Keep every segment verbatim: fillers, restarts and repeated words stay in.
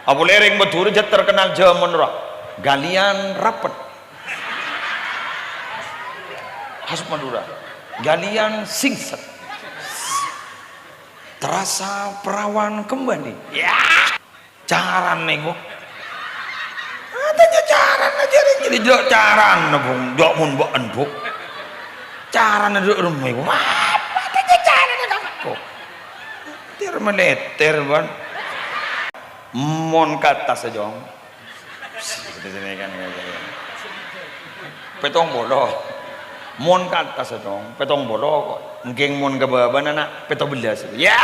Apa polè rèng Madhurâ jhâ' terkenal jhâman rowa. Ghâliyân rapet. Khas Madhurâ. Ghâliyân singset. Terasa perawan kembali. Ya. Carana, Bu. Atanya carana, jârèya jârèya jhâ' carana, Bu. Jhâ' mon bâ'en, Bu. Carana dâ' remma, Bu. Apa atanya carana, Bu? Ter-meleter, Bân. Mon ka attas, Jong. Pèttong polo. Mon ka attas, Jong. Pèttong polo kok. Èngghi mon ka bâbâna, Na', pètto bellâs. Ya!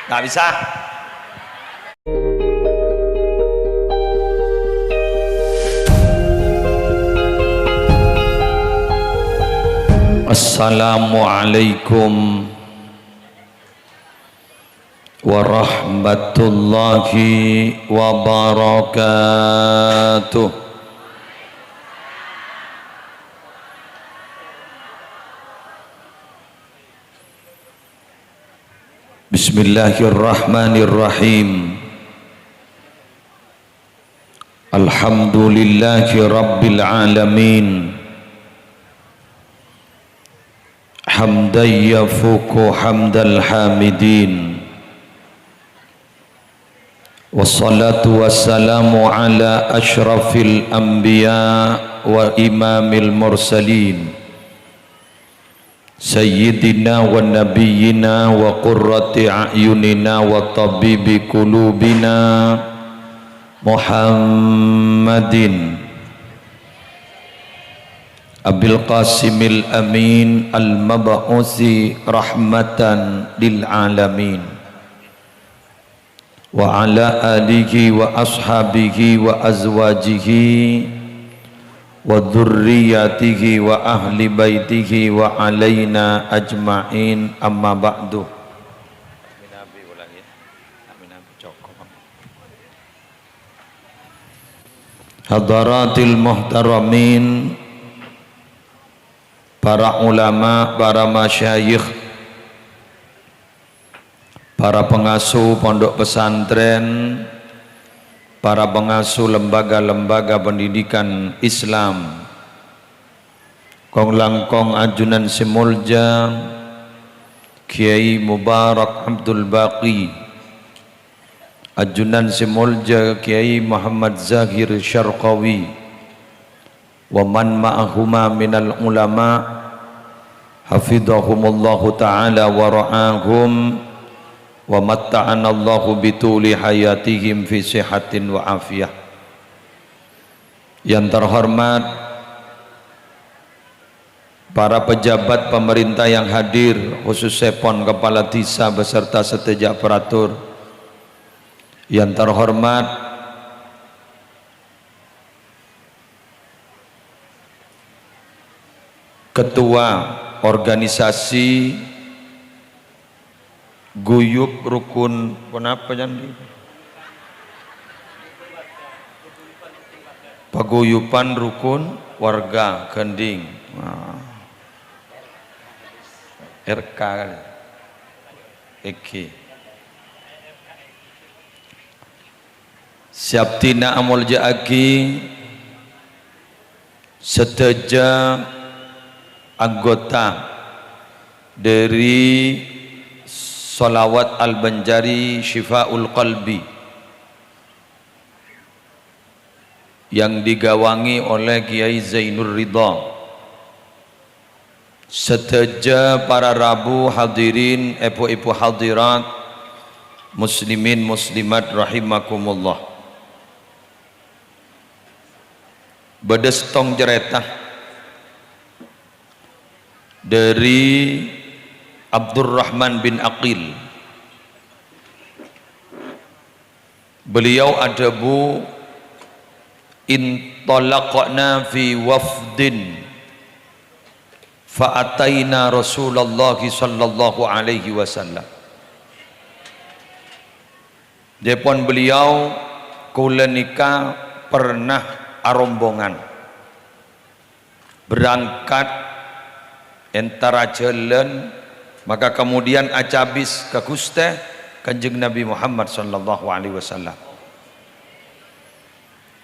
Nggak bisa. Assalamualaikum warahmatullahi wabarakatuh. Bismillahirrahmanirrahim. Alhamdulillahi rabbil alamin. Hamdan yafuqu hamdal hamidin. Wassalatu wassalamu ala asyrafil anbiya wa imamil mursalin. Sayyidina wa nabiyyina wa qurrati a'yunina wa tabibi qulubina Muhammadin Abil Qasimil Amin al-mab'usi rahmatan lil alamin. Wa ala alihi wa ashabihi wa azwajihi wa dzurriyyatihi wa ahli baitihi wa alaina ajma'in, amma ba'du. Hadaratil muhtaramin, para ulama, para masyayikh, para pengasuh pondok pesantren, para pengasuh lembaga-lembaga pendidikan Islam, kong-langkong ajunan sè molja Kiai Mubarak Abdul Baqi, ajunan sè molja Kiai Muhammad Zahir Syarqawi, wa man ma'ahuma minal ulama, hafidhahumullahu ta'ala wa ra'ahum, wa matta'anallahu bituli hayatihim fi sihatin wa afiyah. Yang terhormat para pejabat pemerintah yang hadir, khususèpon kepala desa beserta sadhâjâ aparatur. Yang terhormat Ketua Organisasi Guyub Rukun, ponapa, Candi? Paguyuban Rukun Warga Gending. Nah. R K kali. Egi. Sè abdhina amolja'aghi sadhâjâ anggota dhâri Shalawat Al-Banjari Syifaul Qalbi yang digawangi oleh Kiai Zainur Ridha. Sadhâjâ para rabu hadirin, èbhu-èbhu hadirat, muslimin muslimat rahimakumullah. Bâdâ sèttong carèta dhâri Abdurrahman bin Aqil. Beliau adhâbu, "Intalaqna fi wafdin fa ataina Rasulullah sallallahu alaihi wasallam." Dhâpon beliau, "Kaulâ nèka pernah arombongan." Berangkat, entara jhâlân, maka kemudian acabis ka Ghustè, Kanjeng Nabi Muhammad sallallahu alaihi wasallam.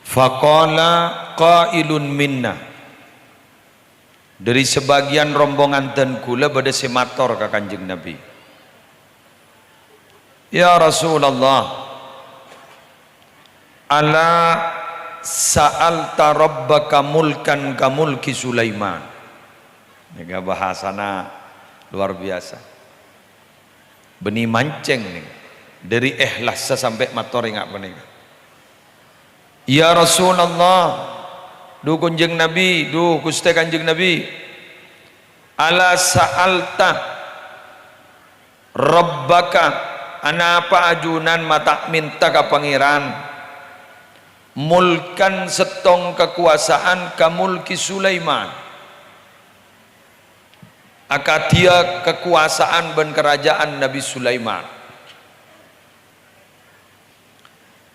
Faqala qailun minna. Dhâri sabâgiyân rombongan dân kaulâ bâdâ sè mator ka Kanjeng Nabi, "Ya Rasulullah, ala sa'alta rabbaka mulkan ka mulki Sulaiman?" Nèka bhâsana luar biasa. Bânnè mancèng, nèng. Dhâri ihlassa sampè' mator ènga' panèka. "Ya Rasulullah, dhu Kanjeng Nabi, dhu Ghustè Kanjeng Nabi, ala sa'alta rabbaka, anapa ajunan ma' ta' mènta ka Pangèran mulkan sèttong kakobâsaan ka mulki Sulaiman?" Akadhiyâ kakobâsaan bân karaja'an Nabi Sulaiman.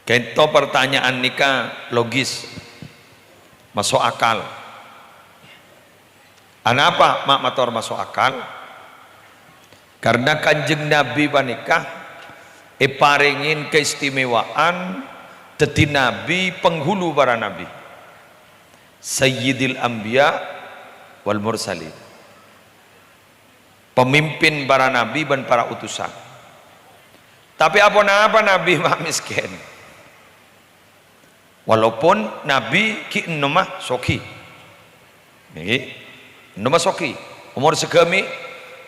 Ka'dinto partanya'an nèka logis, maso' akal. Anapa ma' mator maso' akal? Karna Kanjeng Nabi panèka èparèngè kaistimewaan dhâddhi nabi penghulu para nabi. Sayyidil Anbiya wal Mursalin. Pemimpin para nabi bân para utusan. Tapè aponapa nabi ma' mèskèn? Walaupun nabi ghi' ènomma soghi. Ngghi. Ènomma soghi. Omor saghâmè'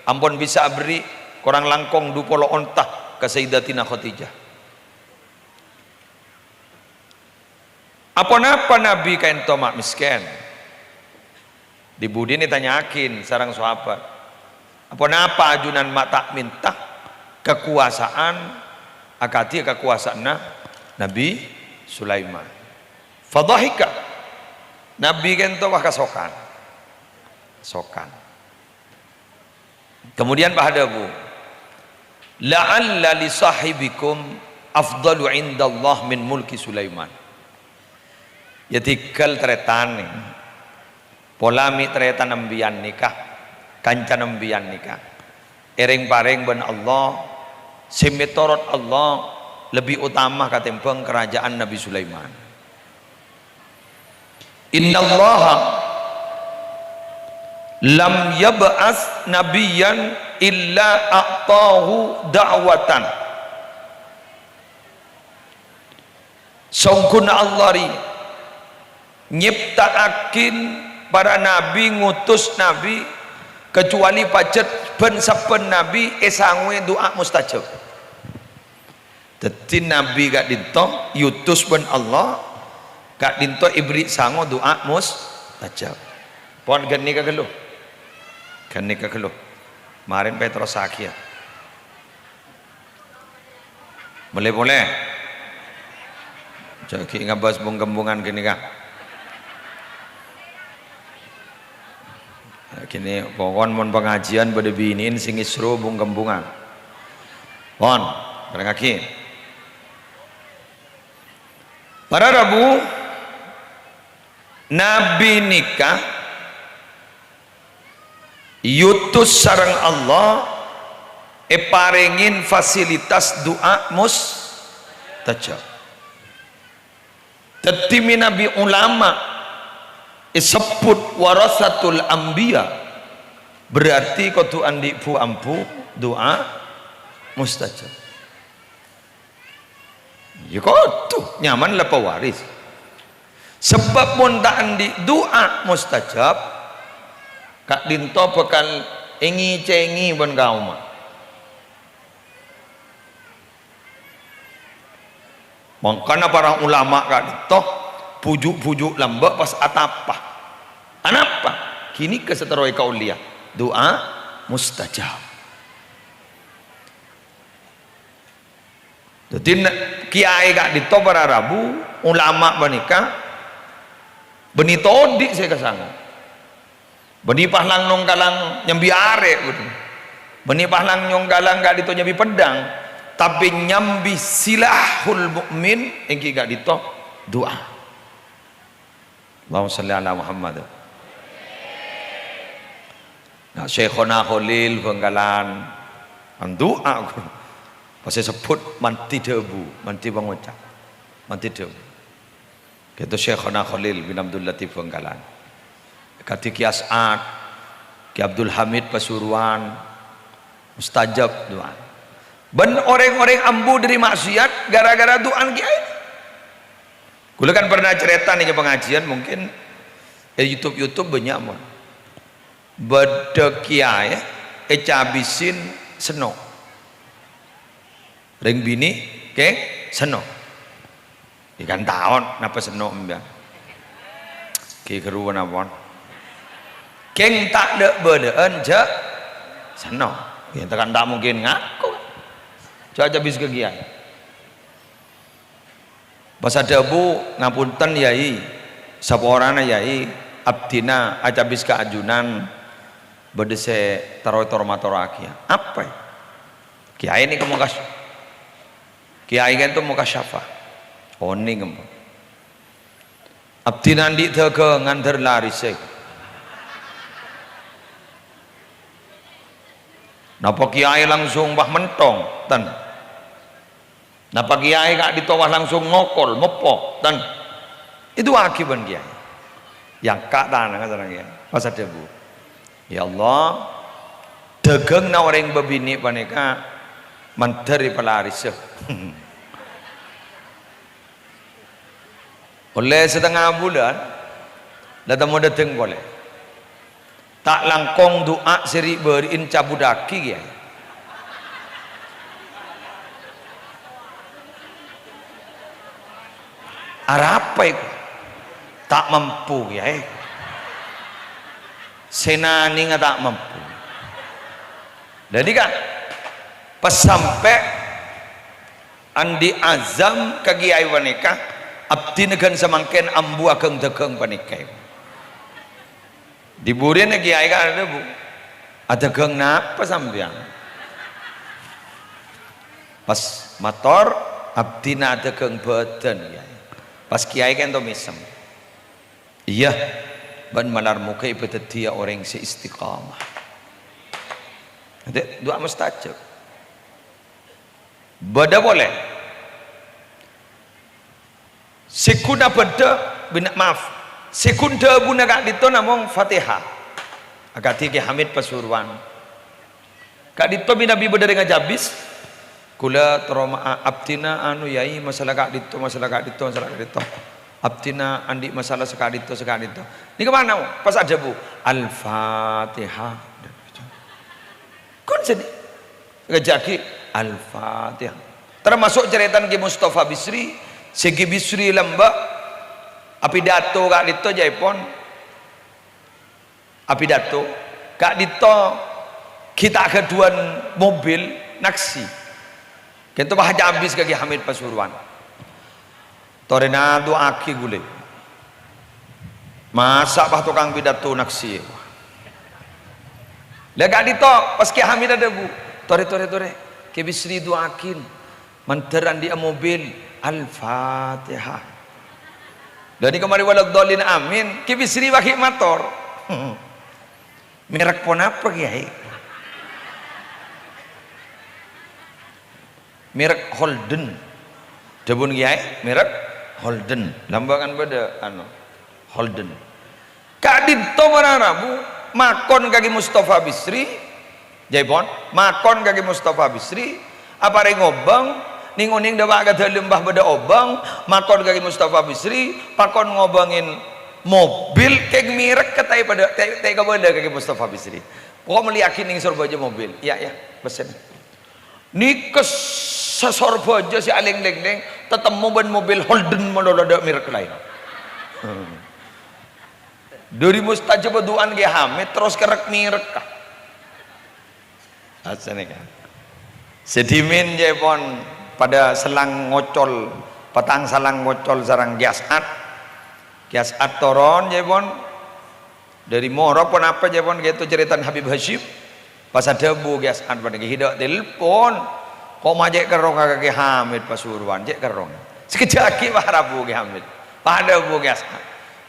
ampon bisa aberri' korang langkong dhu polo onta ka Sayyidatina Khadijah. Aponapa Nabi ka'dinto ma' mèskèn? Dhi-budhina ètanya'aghi sareng sahabat, "Aponapa ajunan ma' ta' mènta kakobâsaan akadhi kakobâsaanna Nabi Sulaiman?" Fadhahika. Nabi ka'dinto pas kasokan. Sokan. Kemudian pas adhâbu, "La'alla li sahibikum afdalu indallah min mulki Sulaiman." Ya, dhigghâl tarètan, pola mè' tarètan embiyan nèka, kanca embiyan nèka, èrèng-parèng bân Allah, sè mètorot Allah lebbi otama katèmbhâng karaja'an Nabi Sulaiman. "Innallaha lam yab'ats nabiyyan illa a'tahu da'watan." Songghuna Allah rèya nyèpta'aghi para nabi, ngutus nabi, kecuali pajhât bân sabbhân nabi èsangowè du'a mustajab. Dhâddhi, Nabi ka'dinto èotos bân Allah, ka'dinto èberri' sango du'a mustajab. Pon ghânèka ghâllu. Ghânèka ghâllu. Marèn pèterrossaghiyâ. Mèlè polè. Jhâ' ghi' ngabâs bung-kembungan ghânèka. Ghini, pokon mon pangajiân bâdâ binè'en sè ngèsro bung-kembungan. Pon, bârengngaghi. Para rabu, Nabi nèka èotos sareng Allah èparèngè fasilitas du'a mustajab. Dhâddhi, mènabi ulama èsebbhut warasatul anbiya, berarti kodhu andi' bu-ambu du'a mustajab. Ya kodhu, nyamana la pewaris. Sabâb mon ta' andi' du'a mustajab, ka'dinto bhâkal èngècèngè bân kaoma. Mangkana para ulama ka'dinto bhuju'-bhuju' lambâ' pas atapa. Anapa? Ghânèka sè terro èkaollèya, du'a mustajab. Dhâddhi, na-, kiyaè ka'dinto para rabu, ulama panèka, bânnè todi' sè èkasango. Bânnè pas lang-nongkalang nyambi arè', gitu. Bânnè pas lang-nongkalang ka'dinto nyambi peddhâng, tapè nyambi silahul mukmin èngghi ka'dinto du'a. Allahumma shalli ala Muhammad. Nah, Syaikhona Kholil Bhângkalan, andu'a. Pas èsebbhut mandhi dhâbu, mandhi pangoca', mandhi dhâbu. Ghâto Syaikhona Khalil bin Abdul Latif Bhângkalan. Kadhi Kè As'ad, Kè Abdul Hamid Pasuruan, mustajab du'a. Bân orèng-orèng ambu dhâri maksiat ghârâ-ghârâ du'ana kèyaè. Kaulâ kan pernah cerita nèng pangajiân, mungkin è YouTube-YouTube bânnya' mon. Bâdâ kèyaè ècabisè senno'. Rèng binè', kèng, senno'. È kan taon, napa senno' embiyân? Kè ghâruwa napa? Kèng ta' lè'-bâlâ'ân jhâ' senno'. Yâ, kan ta' mungkin ngako. Jhâ' cabis ka kèyaè. Pas adhâbu, "Ngapunten, Yai, saporana, Yai, abdhina acabis ka ajunan bâdâ sè terro ètor-matorraghi." "Apa?" "Kèyaè nèka mokas-, kèyaè ka'dinto mokasyafa." "Onèng, emma." "Abdhina andi' dhâghângan dhâr larissa." "Napa kèyaè langsung pas menthong?" "Ten." "Napa kèyaè ka'dinto pas langsung ngokol, moppo?" "Ten." Èdu'aaghi bân kèyaè. Èangka' tanangnga sareng kèyaè. Pas adhâbu, "Ya Allah, dhâghângnga orèng bâbinè' panèka mandhâr èpalarissa." Ollè satengnga bulân, la temmo dâteng polè. Ta' langkong du'a sè ri'-bâri'na cabudhâghi, kèyaè. Arapa èko? Ta' mampu, kèyaè. Sè nanèngnga ta' mampu. Dhâddhi, kan, pas sampè' andi' azam ka kèyaè panèka, "Abdhina ghân samangkèn ambu aghâng-dhâghâng panèka." Dhi-budhina kèyaè kan adhâbu, "Adhâghâng napa sampèyan?" Pas mator, "Abdhina adhâghâng bhâdhân, Kèyaè." Pas kèyaè ka'dinto mèsem. "Iyâ, bân malar moghâ èpadhâddhiyâ orèng sè istiqamah." Dhâddhi, du'a mustajab. Bâdâ polè. Sè ghun abâdâ, bina-, maaf, sè ghun dhâbuna ka'dinto namong Fatihah. Akadhi Kè Hamid Pasuruan. Ka'dinto manabi bâdâ rèng ajhâbis, kaulâ terro ma-, abdhina anu, Yai, masalah ka'dinto, masalah ka'dinto, masalah ka'dinto. Abdhina andi' masalah saka'dinto, saka'dinto. Nèka manabi, pas adhâbu, "Al-Fatihah." Ghun sènè. Ngajhâghi, "Al-Fatihah." Tamaso' carètana Kè Mustafa Bisri, sè Kè Bisri lambâ' apidato ka'dinto, jhâèpon. Apidato, ka'dinto ghi' ta' ghâdhuwân mobil, naksi. Ka'dinto pas ajhâbis ka Kè Hamid Pasuruan. "Torè nadu'aaghi ghulâ. Masa' pas tokang pidato naksi." La ka'dinto pas Kè Hamid adhâbu, "Torè, torè, torè. Kè Bisri du'aaghin. Mandhâr andi'â mobil. Al-Fatihah." Dhâddhi ka'dinto marè waladdallin amin, Kè Bisri pas ghi' mator. "Merek ponapa, Kèyaè?" "Merek Holden." Dhâbuna Kèyaè, "Merek Holden." Lambâ' kan bâdâ, anu, Holden. Ka'dinto para rabu, makon ka Kè Mustafa Bisri, jhâèpon, makon ka Kè Mustafa Bisri, aparèng obâng, nèng-onèng dâpa' ka dâlem pas bâdâ obâng, makon ka Kè Mustafa Bisri, pakon ngobângè mobil, kèng merek ka ta' èpadâ-, ta', ta' èkabâlâ ka Kè Mustafa Bisri. "Pokok mellèyaghi nèng Sorbhâjâ mobil." "Iyâ, iyâ, pèssèna." Nèka sa-Sorbhâjâ sè alèng-lènglèng, tatemmo bân mobil Holden malolo, tadâ' merek laèn. Dhâri mustajabâ du'ana Kè Hamid, terros kerrek merek, ka. Asana, ka. Sè dhimèn, jhâèpon, padâ sèlang ngocol, patang sèlang ngocol sareng Kè As'ad. Kè As'ad toron, jhâèpon. Dhâri morok ponapa, jhâèpon, ghâto carètana Habib Hasyim. Pas adhâbu Kè As'ad panèka, "Ghi' dâ' telpon. Koma cè' kerrong ka Kè Hamid Pasuruan, cè' kerrong." Sakejjhâ' aghi' pas rabu Kè Hamid. Pas adhâbu Kè As'ad,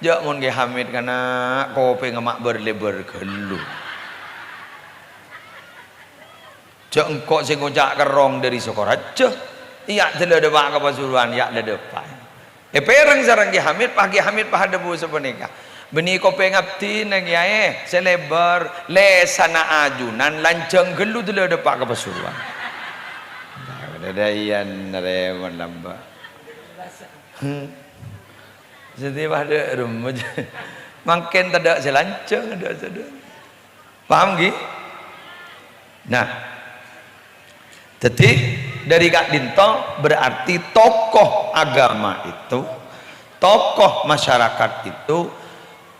"Jhâ' mon Kè Hamid kana' kopèngnga ma' bâr-lèbâr ghâllu." Jhâ' engko' sè ngoca' kerrong dhâri Sokoraja, iyâ' dâlâ dâpa' ka Pasuruan, iyâ' la dâpa'. Èpèrèng sareng Kè Hamid, pas Kè Hamid pas adhâbu sapanèka, "Bânnè kopèng abdhina, Kèyaè, sè lèbâr, lèsanna ajunan, lanjhâng ghâllu dâlâ dâpa' ka Pasuruan." Nah, kadhâddhiyân narèma lambâ'. Hmm. Sè tèbâ dâ' rumah. Mangkèn tadâ' sè lanjhâng, tadâ' sè dâ'. Paham, ghi? Nah, dhâddhi, dhâri ka'dinto berarti tokoh agama itu, tokoh masyarakat itu,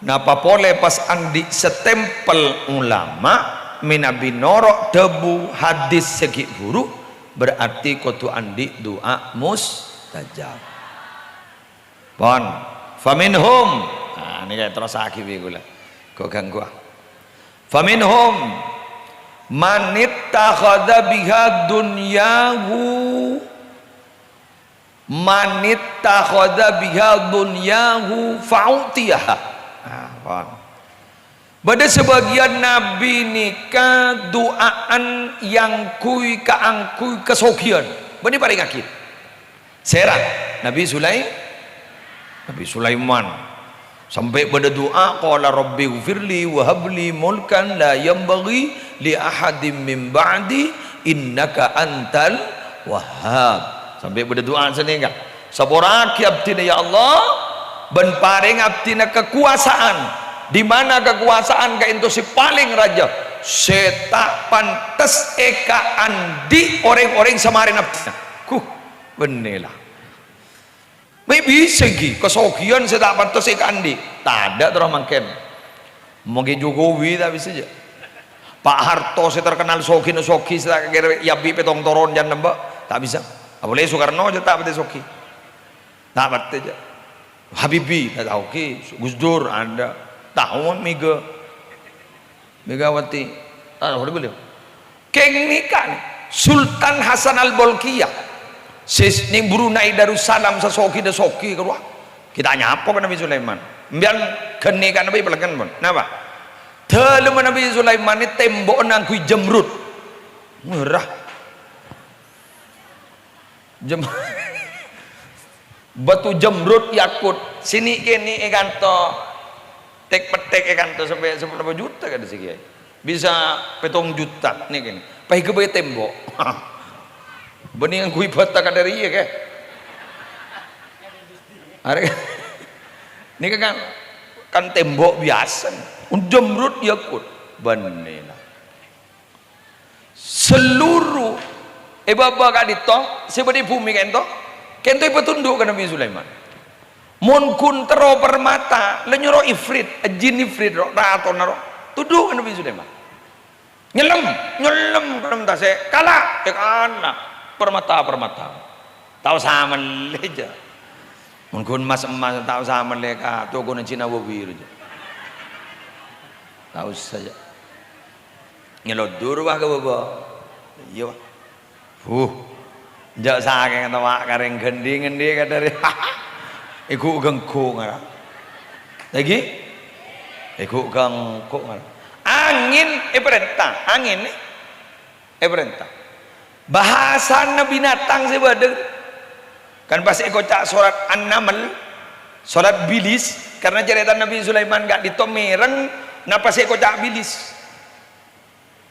napa polè pas andi' stempel ulama, mènabi noro' dhâbu hadis sè ghi' bhuru, berarti kodhu andi' du'a mustajab. Pon. Faminhum. Nah, nèka terrossaghi bi' kaulâ. Kok ganggu, ah. Faminhum manittakhadha biha dunyahu, manittakhadha biha dunyahu fa'utiyaha. Nah, pon. Bâdâ sabâgiyân nabi nèka du'a'an èyangghuy kaangghuy kasoghiyân. Bânnè parèngaghi. Sèra? Nabi Sulai-, Nabi Sulaiman. Sampè' bâdâ du'a, "Qala rabbighfirli wa habli mulkan la yanbaghi li ahadim min ba'di innaka antal wahhab." Sampè' bâdâ du'a sanèka. Sapora'aghi abdhina, ya Allah, bân parèng abdhina kakowasanan, di mana kakowasanan ka'dinto sè palèng rajâ, sè ta' pantes èkaandi' orèng-orèng samarèna abdhina. Huh, bânnè la. Mè' bisa ghi, kasoghiyân sè ta' pantes èkaandi'. Tadâ' terro mangkèn. Mon ghi' Jokowi ta' bisa jâ. Pak Harto sè terkenal soghina soghi sè ta' kèra èabi' pètong toron jân lambâ', ta' bisa. Apolè Soekarno jâ ta' patè soghi. Ta' patè jâ. Habibie, ta' tao ghi. Gus Dur, adâ'. Tao Mega. Megawati. Ta' tao beliau. Kèng nèka, Sultan Hasan Al-Bolkiah. Sè neng Brunei Darussalam sasoghina soghi karowa. Ghi' ta' nyapo ka Nabi Sulaiman. Sampèyan ghân nèka Nabi pelengngen, pon. Napa? Dâlemma Nabi Sulaiman nè tèmbo'na ngangghuy jamrud. Murah. Jam-, batu jamrud yakut, sè nè'-kènè' è kanto, tèk-pettèk è kanto sampè' sapolo juta kadhi sè kèyaè. Bisa pètong juta nè'-kènè'. Pas èghâbây tèmbo'. Bânnè ngangghuy bata kadhâriyâ, kè. Arè-, nèka kan, kan tèmbo' biyasa. Jamrud yakut. Bânnè la. Seluruh è bâbâ ka'dinto sè bâdâ è bhumè ka'dinto, ka'dinto èpatundhu' ka Nabi Sulaiman. Mon ghun terro parmata, la nyoro ifrit, jin ifrit ro, ratona ro, tundhu' ka Nabi Sulaiman. Nyellem, nyellem ka dâlem tasè', kala, èkala, parmata-parmata. Ta' osa mellè jâ. Mon ghun mas-emmas ta' osa mellè ka tokona Cina Wobir jâ. Ta' osa jâ. Nyelodor wah ka bâbâ. Iyâ, wah. Huh. Jâ' sakèng towa' karèng ghândhi-ngendhi kadhâriyâ. Èghu-ghângghu ngara. Lagi? Èghu-ghângghu ngara. Angèn èparènta, angèn. Èparènta. Bhâsana binatang sè bâdâ. Kan pas èkoca' sorat An-Naml, sorat bilis, karna carèta Nabi Sulaiman ka'dinto mèreng napa sè èkoca' bilis.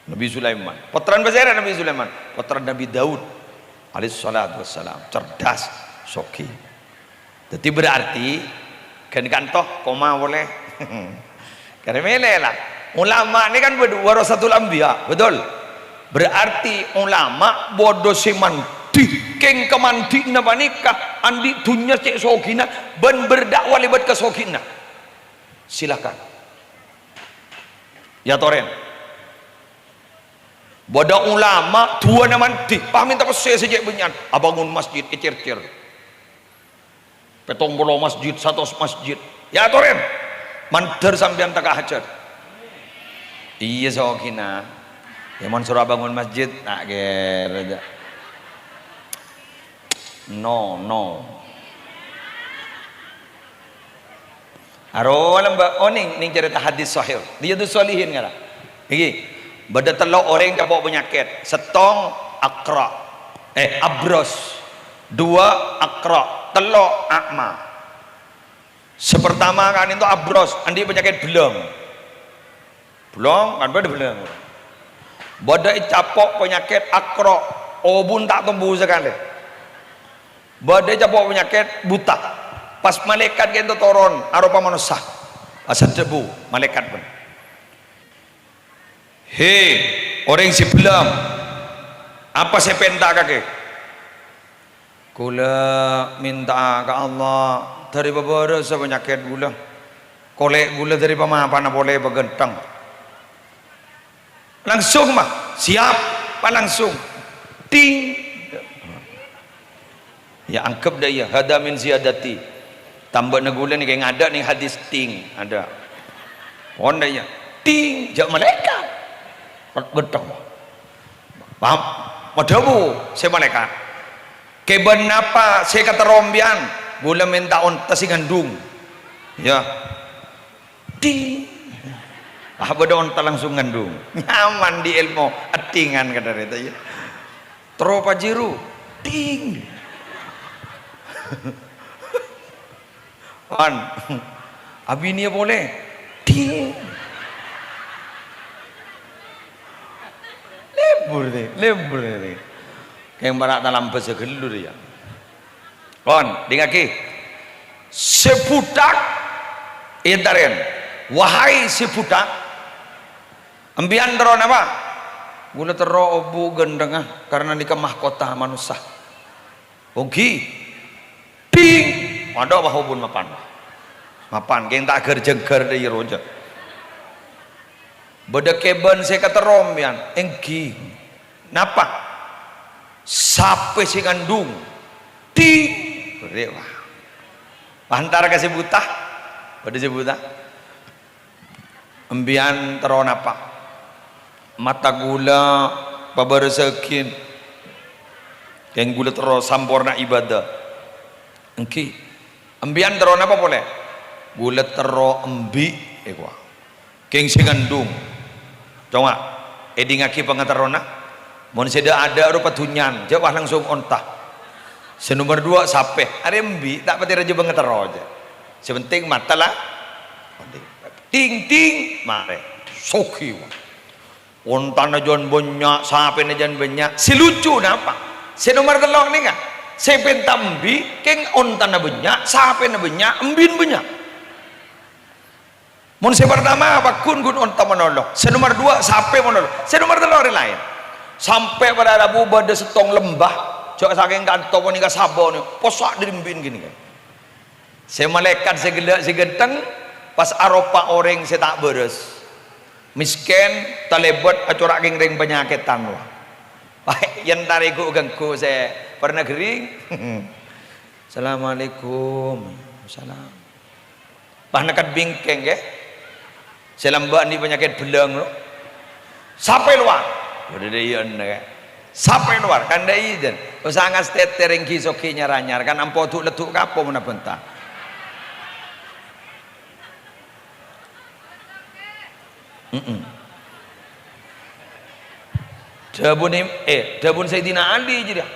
Nabi Sulaiman. Pottrana pasèra Nabi Sulaiman? Pottrana Nabi Daud alaihissalatu wassalam. Cerdas, soghi. Dhâddhi berarti ghân kanto koma polè. Karè mèlè la. Ulama nè kan bâdâ warasatul anbiya, betul? Berarti ulama bâdâ sè mandhi, kèng kamandhi'na panèka andi' dhunnya cè' soghina bân berdakwah lèbât kasoghina. Silakan. Èyatorè. Bâdâ ulama duwâna mandhi, pas mènta pèssè sè cè' bânnya'an, abângon masjid è Cèrcèr. Pètong polo masjid, satos masjid. Èyatorè. Mandhâr sampèyan tekka hajhât. Iyâ, soghina. Yâ, mon soro abângon masjid, ta' kèra, jâ. No, no. Arowa lambâ' onèng nèng carèta hadis sahih. Riyadus Shalihin ngara. Iki. Bâdâ tello' orèng capo' panyakèt. Sèttong, akra'. Eh, abros. Duwâ', akra'. Tello', a'ma. Sè partama ka'dinto abros, andi' panyakèt bellâng. Bellâng, kan bâdâ bellâng. Bâdâ ècapo' panyakèt akra', obun ta' tombu sakalè. Bâdâ ècapo' panyakèt buta. Pas malaèkat ka'dinto toron, aropa manossa. Pas adhâbu malaèkat, bân. "He, orèng sè bellâng, apa sè èpènta'a kakè?" "Kaulâ mènta'a ka Allah dâri pabârâssa panyakèt kaulâ. Kolè' kaulâ dâri pamapanna polè paghântheng." Langsung, mah, siap, pas langsung. Ting. Ya, anggep dâ' iyâ, hadza min ziyadati. Tambâna kaulâ nèka ngadâ' nèng hadis ting, adâ'. Pon dâ' iyâ. Ting, jâ' malaèkat. Ghetthong. Paham? Madhâbu sè malaèkat. "Kèbân napa sè èkaterro sampèyan?" "Kaulâ mènta onta sè ngandung." Ya. Ting. Ah, bâdâ onta langsung ngandung. Nyaman dhi' èlmo, èttingan kadhârâ, ta' iyâ? Terro Pajero, ting. Wan, abiniyâ polè, ting. Lebur, dhi, lebur, dhi. Kèng para' talambâsa ghâllu, yâ. Pon, dhingngaghi. Sè bhuta èntarèn. Wahai sè bhuta, empèyan terro napa? Kaulâ terro obu ghânthèngnga, karna nèka mahkota manossa. Ongghi. Ding! Waduh, wah, obun mapan. Mapan, kèng ta' ghâr-jhângghâr dâ' iyâ roja. Bâdâ kèbân sè èkaterro empèyan, èngghi. Napa? Sapè sè ngandung. Ding! Bherri', wah. Pantar ka sè bhuta. Bâdâ sè bhuta. Empèyan terro napa? Mata kaulâ pabârâssaghi. Kèng kaulâ terro samporna ibâdâ. Èngghi. Empèyan terro napa polè? Kaulâ terro embi', èkowa. Kèng sè ngandung. Coma, èdingngaghi pangaterrona. Mon sè dâ'-adâ' ropa dhunnyana, jâ' wah langsung onta. Sè nomer duwâ' sapè, arè embi' ta' patè rajâ pangaterro jâ'. Sè penting mata la. Ding, ding, marè. Soghi, wah. Ontana jân bânnya', sapèna jân bânnya'. Sè lucu napa? Sè nomer tello' nèka. Sè pènta embi', kèng ontana bânnya', sapèna bânnya', embi'na bânnya'. Mon sè partama, paggun ghun onta malolo. Sè nomer duwâ', sapè malolo. Sè nomer tello' rè laèn. Sampè' para' rabu bâdâ sèttong lembâ. Jâ' sakèng kanto panèka sabâna, possa' dâri embi'na ghânèka. Sè malaèkat sè ghellâ' sè ghântheng, pas aropa orèng sè ta' bârâs. Mèskèn, talèbât, acora' kèng rèng panyakèdhân, wah. Wah, yèn tarè ghu-, ganggu sè pernah ghering. "Assalamualaikum." "Salam." Pas nèkkat bingkèng, ghi. Sè lambâ' andi' panyakèt bellâng, lo. "Sapè lowar?" Bâdâ dâ' iyâ, ghi. "Sapè lowar?" Kan dâ' iyâ, jân. Usaha ngastètè rèng ghi-soghi nyar-anyar, kan ampo du'-leddu' kapo mon abânta. Mm-mm. Dhâbuna, eh, dhâbuna Sayyidina Ali jârèya.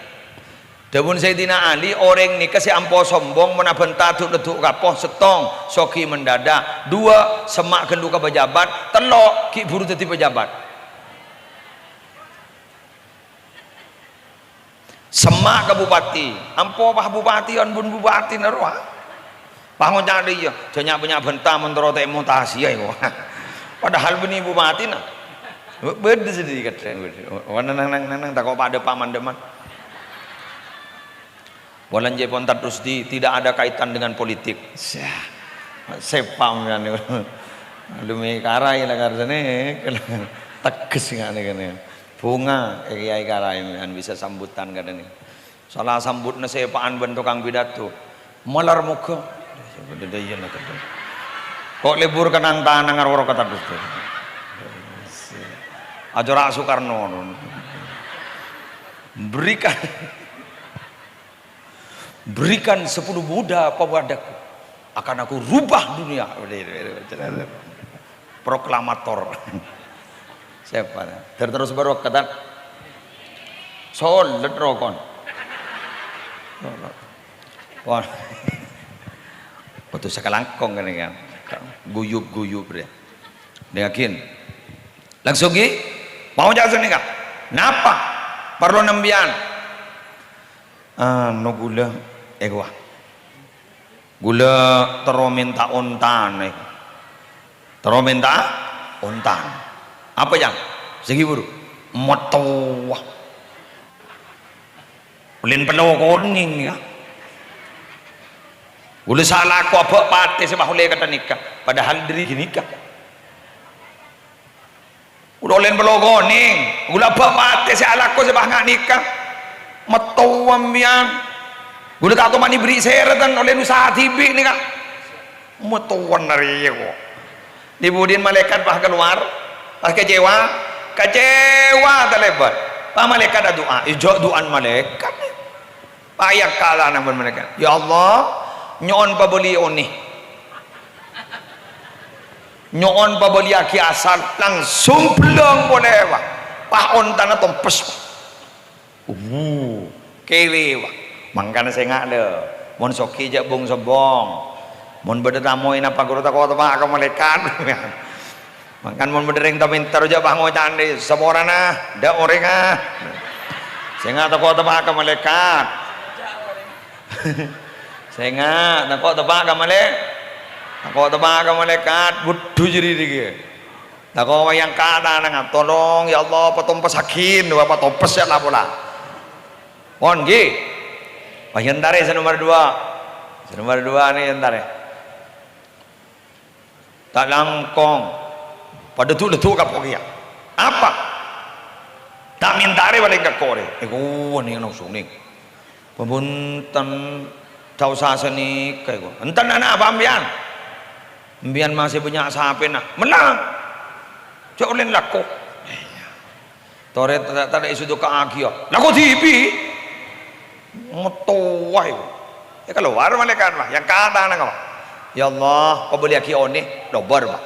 Dhâbuna Sayyidina Ali, orèng nèka sè ampo sombong, mon abânta du'-leddu' kapo, sèttong, soghi mendadak, duwâ', semma' ghâllu ka pejabat, tello', ghi' buru dhâddhi pejabat. Semma' ka bupati, ampo pas bupati, ampon bupatina rowa. Pas ngoca' dâ' iyâ, jâ' nya'-bânnya' bânta mon terro ta' èmotasi, ayo. Padahal bânnè bupatina. Bâdâ sè dâri kadhâng, bâdâ. Wah, nang, nang, nang, nang, tako' padâ paman-dâman. Polana jâ' pon terros di, tidak ada kaitan dengan politik. Syah. Sèpa' mèyan. Lu mè' karai la karsane. Teges ngene kene. Bunga, eh, Kiai Karai mèyan bisa sambutan kadhâng. Sala sambutna sèpa'an bân tokang pidato. Malar moga. Ko' lebur kenang tanang karo kata Gusti. Acara Soekarno. Berikan, berikan sepuluh muda padaku, akan aku rubah dunia. Proklamator. Sèpa? Ter-, terros barokah, Tan. Solet rokon. Wah. Kodhu sakalangkong kènè', kan. Guyub-guyub rè. Dèngaghin. Langsung ghi. Mau jâ' sanèka. Napa? Parlo nembiyân. Anu, ghulâ, èkowa. Ghulâ terro mènta ontana, èkowa. Terro mènta ontana. Apa, Jâng? Sè ghi buru. Mattowa. Ulèn pello konèng, yâ. Ghulâ salako abâ' patè sè pas ollè kantha nèka. Padahal dhâri ghânèka. Ghulâ ulèn pello konèng, ghulâ abâ' patè sè alako sè pas nga' nèka. Mattowa sampèyan. Ghulâ ta' toman èberri' sèratan, olè usaha dhibi' nèka. Mattowa narèya ko'. Di-budiyân malaèkat pas kalowar, pas kecewa, kecewa talèbât. Pas malaèkat adu'a, ijâ' du'ana malaèkat. Pas èyangka' tanangnga bân malaèkat. "Ya Allah, nyo'on pabâli onè. Nyo'on pabâliyaghi asal." Langsung bellâng polè, Pak. Pas ontana tompes. Uh, kèwè, Pak. Mangkana sènga', lè. Mon soghi jâ' bhung-sombhung. Mon bâdâ tamoy napa ghuru tako' teppa' ka malaèkat. Mangkana mon bâdâ rèng ta-, mènta jâ' pas ngoca'an, "Saporana, dâ' orèngnga." Sènga' tako' teppa' ka malaèkat. Sènga' tako' teppa' ka malaè-, tako' teppa' ka malaèkat. Budhu jârèya dhika. Tako' èyangka' tanangnga, "Tolong, ya Allah, patompessaghin." Wah, patompes ya la pola. Pon, ghi. Wah, èyantarè sè nomer dua. Sè nomer dua nè èyantarè. Ta' langkong. Padâ du-, leddu' ka pokèya. Apa? Ta' mènta arè palèng ka korè. Èkowa nè langsung nè. Pabhunten, ta' osa sanèka, èkowa. Enten ana' apa sampèyan? Sampèyan masè bânnya' sapèna. Mennang. Jâ' ollè lako. Torè ta-, ta-, ta-, èsoduka'aghiyâ. Lako dhibi'. Mattowa, èkowa. È, kalowar malaèkat, Pak. Èyangka' tanangnga, Pak. "Ya Allah, pabâliyaghi onè." Lobâr, Pak.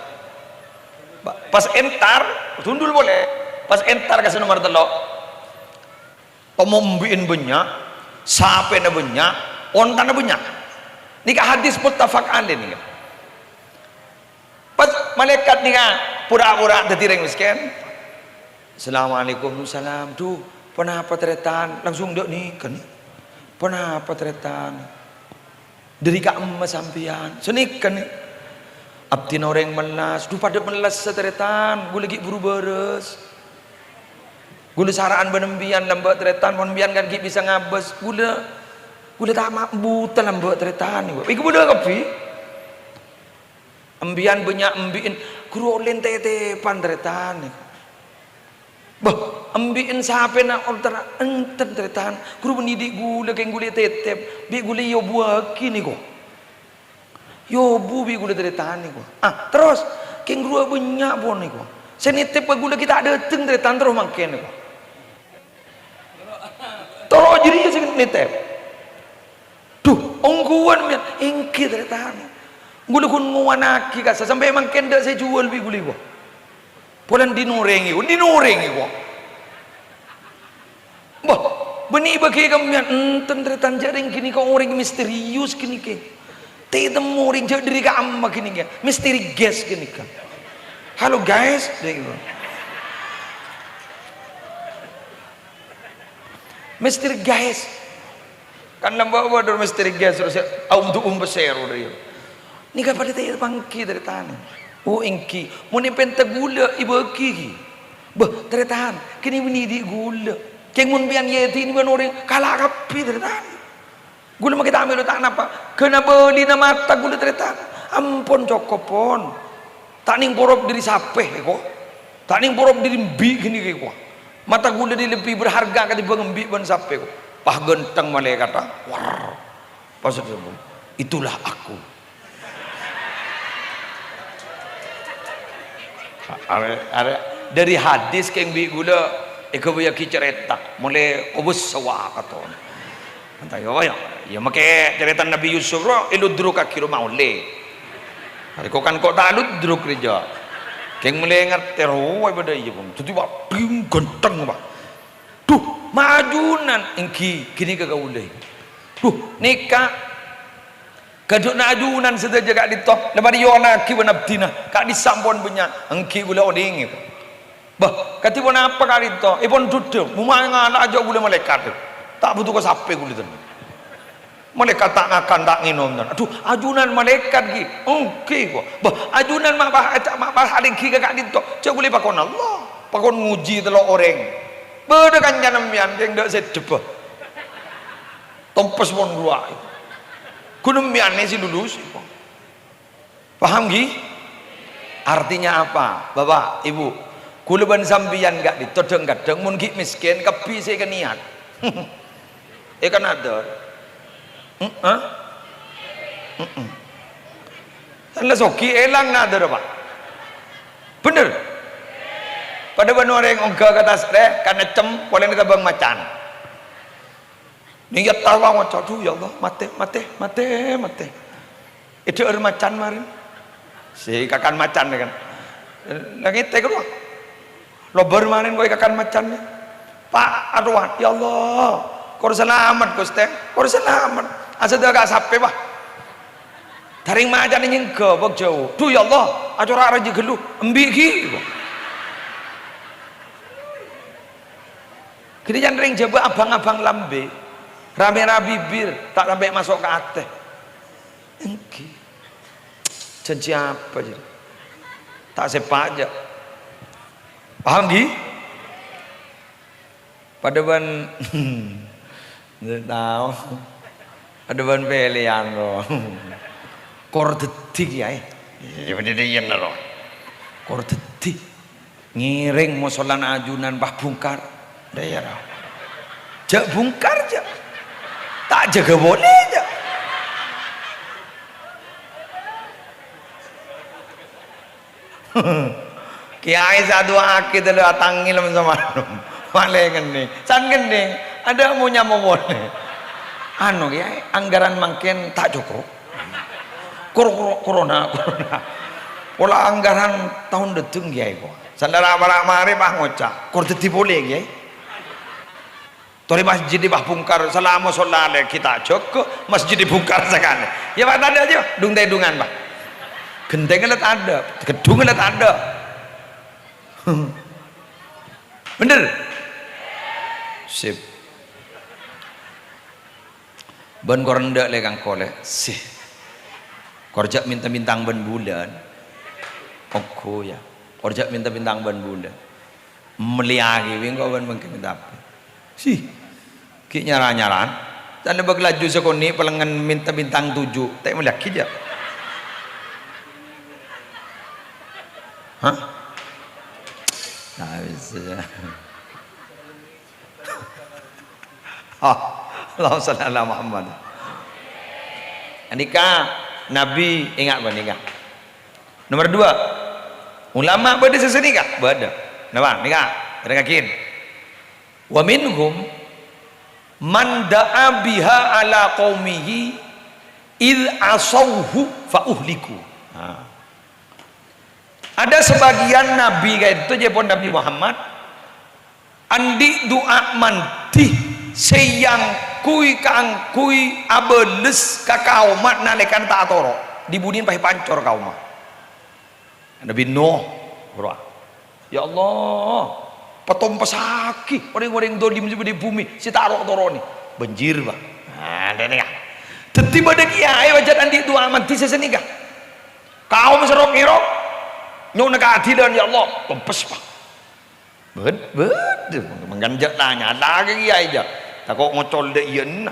Pak, pas èntar, sundul polè. Pas èntar ka sè nomer tello'. Tomo embi'en bânnya', sapèna bânnya', ontana bânnya'. Nèka hadis muttafaq alaih nèka. Pas malaèkat nèka pura-pura dhâddhi rèng mèskèn. "Assalamualaikum." "Salam." "Dhu, ponapa tarètan?" Langsung dâ' nèka nè. "Ponapa tarètan?" "Dhâri ka'emma sampèyan?" "Sanèka nè." "Abdhina orèng mellas." "Dhu, padâ mellassa tarètan, ghulâ ghi' buru bârâs. Ghulâ sara'an bân sampèyan lambâ' tarètan, mon sampèyan kan ghi' bisa ngabâs. Ghulâ, ghulâ ta' ma' buta lambâ' tarètan." Èkowa padâ kabbhi. Sampèyan bânnya' embi'en, ghuru ollè tètèpan tarètan. Bâh, embi'en sapèna ontana enten tarètan, ghuru bânnè dhi' ghulâ kèng ghulâ tètèp, bi' ghulâ èobuwâghi nèko. Èobu bi' ghulâ tarètan nèko. Ah, terros, kèng ghuru bânnya' pon nèko. Sè nètèp ka ghulâ ghi' ta' dâteng tarètan terros mangkèn nèko. Toro' jârèya sè nètèp. Dhu, ongghuwân, mèn. Èngghi, tarètan. Ghulâ ghun ngowanaghi kassa' sampè' mangkèn dâ' sè jhuwâl bi' ghulâ, èkowa. Polana dhin orèng, èkowa. Dhin orèng, èkowa. Bâh, bânnè bâgi ka sampèyan. Enten, tarètan, jâ' rèng ghânèka orèng misterius ghânèka. Tètemmo orèng jâ' dhâri ka'emma ghânèka. Misteri guest ghânèka. "Halo, guys." Dâ' èkowa. Mister Guys. Kan lambâ' bâdâ Mister Guys, terros sè aum-du'um pèssè ro rèya. Nèka padâ tè-, pangghi tarètan. "Oh, èngghi. Mon èpènta ghulâ, èbâgi ghi." "Bâh, tarètan, kènè' bânnè dhi' ghulâ. Kèng mon sampèyan èdhinè bân orèng, kala' kabbhi, tarètan. Ghulâ mangkè ta' mèlo ta' napa. Ghâna bâlina mata ghulâ, tarètan. Ampon, cokop, pon. Ta' nèng porop dhâri sapè, èkowa. Ta' nèng porop dhâri embi' ghânèka, èkowa. Mata ghulâ nè lebbi berharga katèmbhâng embi' bân sapè, èkowa." Pas ghânteng malaèkatta. War. Pas, "Itulah aku." Arè, arè, dhâri hadis kèng bi' ghulâ èghâbâyyaghi carèta, molaè kobâsa wa katon. Entah ya, ya, ya, makè carèta Nabi Yusuf ro, èludrukaghi ro maollè. Arè ko' kan ko' ta' ludruk rèya. Kèng mèlè ngartè rowa bâdâ iyâ, Bung. Dhâddhi, wah, dhing ghântheng, wah. Dhu, ma' ajunan, èngghi, ghânèka kaulâ. Dhu, nèka. Ghâdhuwânna ajunan sadhâjâ ka'dinto, la parèyonaghi bân abdhina, ka'dissa' ampon bânnya', èngghi kaulâ onèngè. Bâh, kadhi ponapa ka'dinto? Èpon dhudhu, momaè ngala' ajâ' kaulâ malaèkat. Ta' bhuto ka sapè kaulâ, ten. Malaèkat ta' ngakan, ta' ngènom, ten. Adhu, ajunan malaèkat, ghi. Èngghi, ko. Bâh, ajunan ma' pas, ma' pas alèngghi ka ka'dinto. Jâ' kaulâ pakon Allah, pakon ngojhi tello' orèng. Bâdâ kancana mèyan, kèng dâ' sè dhebbhâ. Tompes mon rowa. Ghun mèyanè sè lulus. Paham, ghi? Artinya apa? Bapak, Ibu, kaulâ bân sampèyan ka'dinto dhâng-kadhâng mon ghi' mèskèn, kabbhi sè èkaniyat. Èkanadhâr. Heeh. Heeh. Kan la soghi èlang nadhâr, Pak. Bhender? Padâ bân orèng ongghâ ka tasrè, kan eccem, polana tabâng macan. Nèyat tawa ngoca', "Dhu, ya Allah, matè, matè, matè, matè." Èdhâ'âr macan marèn. Sè èkakan macan, kan. Langètè karowa. Lobâr marèn kok èkakan macan. Pa' arowa, "Ya Allah, kor salamet, Ghustè. Kor salamet." Asèdhâ ka sapè, Pak. Tarèng macan nyèngghâ, bâk jhâu. "Dhu, ya Allah, acora' rajâ ghâllu." Embi', ghi. Ghânèka rèng Jhâbâ abâng-abâng lambè, ra-mèra bibir, ta' sampè' maso' ka atè. Èngghi. Jhânjhi apa, jârèya? Ta' sèpa', jâ. Paham, ghi? Padâ bân, tao. Padâ bân pèlèyan, ro. Kor dhâddhi, kèyaè. Iyâ, bâdâ dhâ' iyâ, ro. Kor dhâddhi. Ngèrèng mosolana ajunan pas bungkar. Dâ' iyâ, ra. Jâ' bungkar, jâ'. Ta' jâgâ polè, jâ'. Kèyaè sè adu'aaghi tadâ' atangèl samalem. Malè ngennèng. San ngennèng. Adâ' mo-nyamo polè. Anu, kèyaè, anggaran mangkèn ta' cokop. Kor-, kor-, korona, korona. Pola anggaran taon dâteng, kèyaè, ko. Sandhâr para' marè pas ngoca', "Kor dhâddhi polè, kèyaè." Torè masjid pas bungkar, salama solla lè kita jâgâ, masjid bungkar sakalè. Yâ, Pak, tadâ' jâ, dung-tèdungan, Pak. Ghentèngnga la tadâ', ghedhungnga la tadâ'. Bhender? Sip. Bân kor endâ' lè kang kolè, sih. Kor jâ' mènta bintang bân bulân. Ongghu, yâ. Kor jâ' mènta bintang bân bulân. Mellèyaghi bi' engko' bân mangkèn tapè. Sih. Ghi' nyara-nyara'an. Tadâ' bâk laju sakonè' palengngen mènta bintang tuju'. Ta' mellèyaghi jâ'. Hah? Nah, bisa. Oh, Allahumma shalli ala Muhammad. Nèka Nabi, enga' panèka. Nomor dua, ulama bâdâ sè sanèka? Bâdâ. Napa? Nèka, dengngaghi. "Wa minhum man da'a biha ala qaumihi id asauhu fa uhliku." Nah. Ada sebagian nabi ka'dinto, ca'èpon Nabi Muhammad, andi' du'a mandhi sè èangghuy kaangghuy abâles ka kaomma nalèkana ta' atoro', dhi-budhina pas èpancor kaomma. Nabi Nuh, rowa. "Ya Allah, patompessaghi orèng-orèng dholim sè bâdâ è bhumè sè ta' ro'-toro'na." Banjir, Pak. Nah, dâ' nèka. Dhâddhi bâdâ kèyaè pajhât andi' du'a mandhi sè sanèka. Kaom sè ro'-ngèrok nyo'ona kaadilan, "Ya Allah, tompes, Pak." Bâd-, bâdâ, mangkana jâ' tanya'aghi kèyaè jâ'. Tako' ngocol dâ' iyâ'na.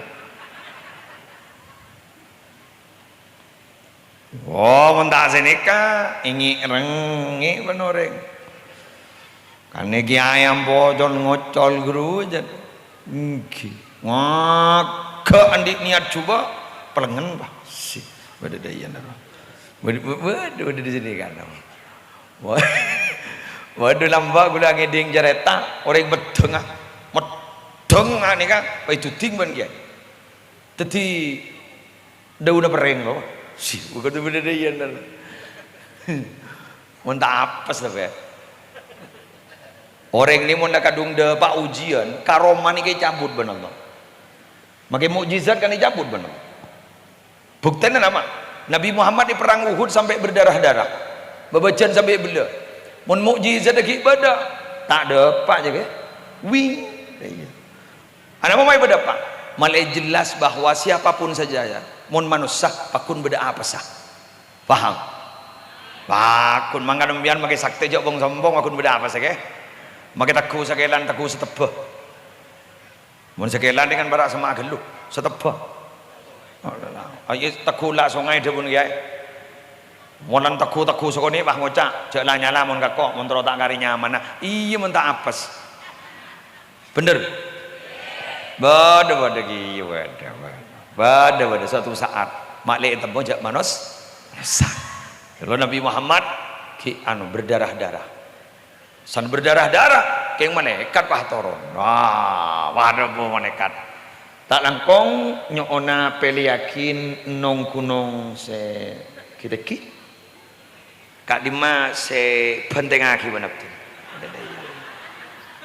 Oh, mon ta' sanèka, èngè'-rengngè' bân orèng. Kanè kèyaè ampon ngocol ghâru, jâ'. Èngghi. Ngaghâ' andi' niyat jhubâ', palengngen, Pak. Sih, bâdâ dâ' iyâ, napa? Bâdâ, bâdâ, bâdâ dâ' sanèka, napa? Wa-, waduh, lambâ' ghulâ ngèdhing carèta orèng meddhângnga. Meddhângnga nèka, pas èdhudhing bân kèyaè. Dhâddhi, Dhâuna perrèng, lo. Si, bukan itu beda deh, iya, bener. Mon ta' apes, tapè. Orèng nè mon la kadhung dâpa' ujian, karomana èkabut bân Allah. Makè mukjizat kan èkabut bân Allah. Buktèna napa? Nabi Muhammad è perrang Uhud sampè' berdarah-darah. Bâbâjân sampè' bellâ. Mon mukjizat ghi' bâdâ, ta' dâpa' jâ, kè. Wing. Iyâ. Ana momaè bâdâ apa? Malè jelas bahwa siapapun saja, ya, mon manossa, paggun bâdâ apessa. Paham? Paggun, mangkana sampèyan makè saktè jhâ' bhung-sombhung, paggun bâdâ apessa, kè. Makè tegghu sakèlan, tegghu satebbhâ. Mon sakèlan dengan para' sema' ghâllu, satebbhâ. Ayo tegghu la' songay dhâbuna kèyaè. Mon tegghu-tegghu sakonè', wah, ngoca', jhâ' la-nyala mon kakko, mon terro ta' karè nyamana. Iyâ, mon ta' apes. Bhender? Bâdâ, bâdâ, kèya, bâdâ, bâdâ. Bâdâ, bâdâ. Suatu saat, malè ètemmo jhâ' manos-, manossa. Kalau Nabi Muhammad, ghi' anu, berdarah-darah. San berdarah-darah, kèng malaèkat pas toron. Wah, wah, rabu malaèkat. Ta' langkong nyo'ona pèlèyaghi nong-ghunong sè ghi-tegghi. Ka'dimma sè bhântèngngaghi bân abdhina?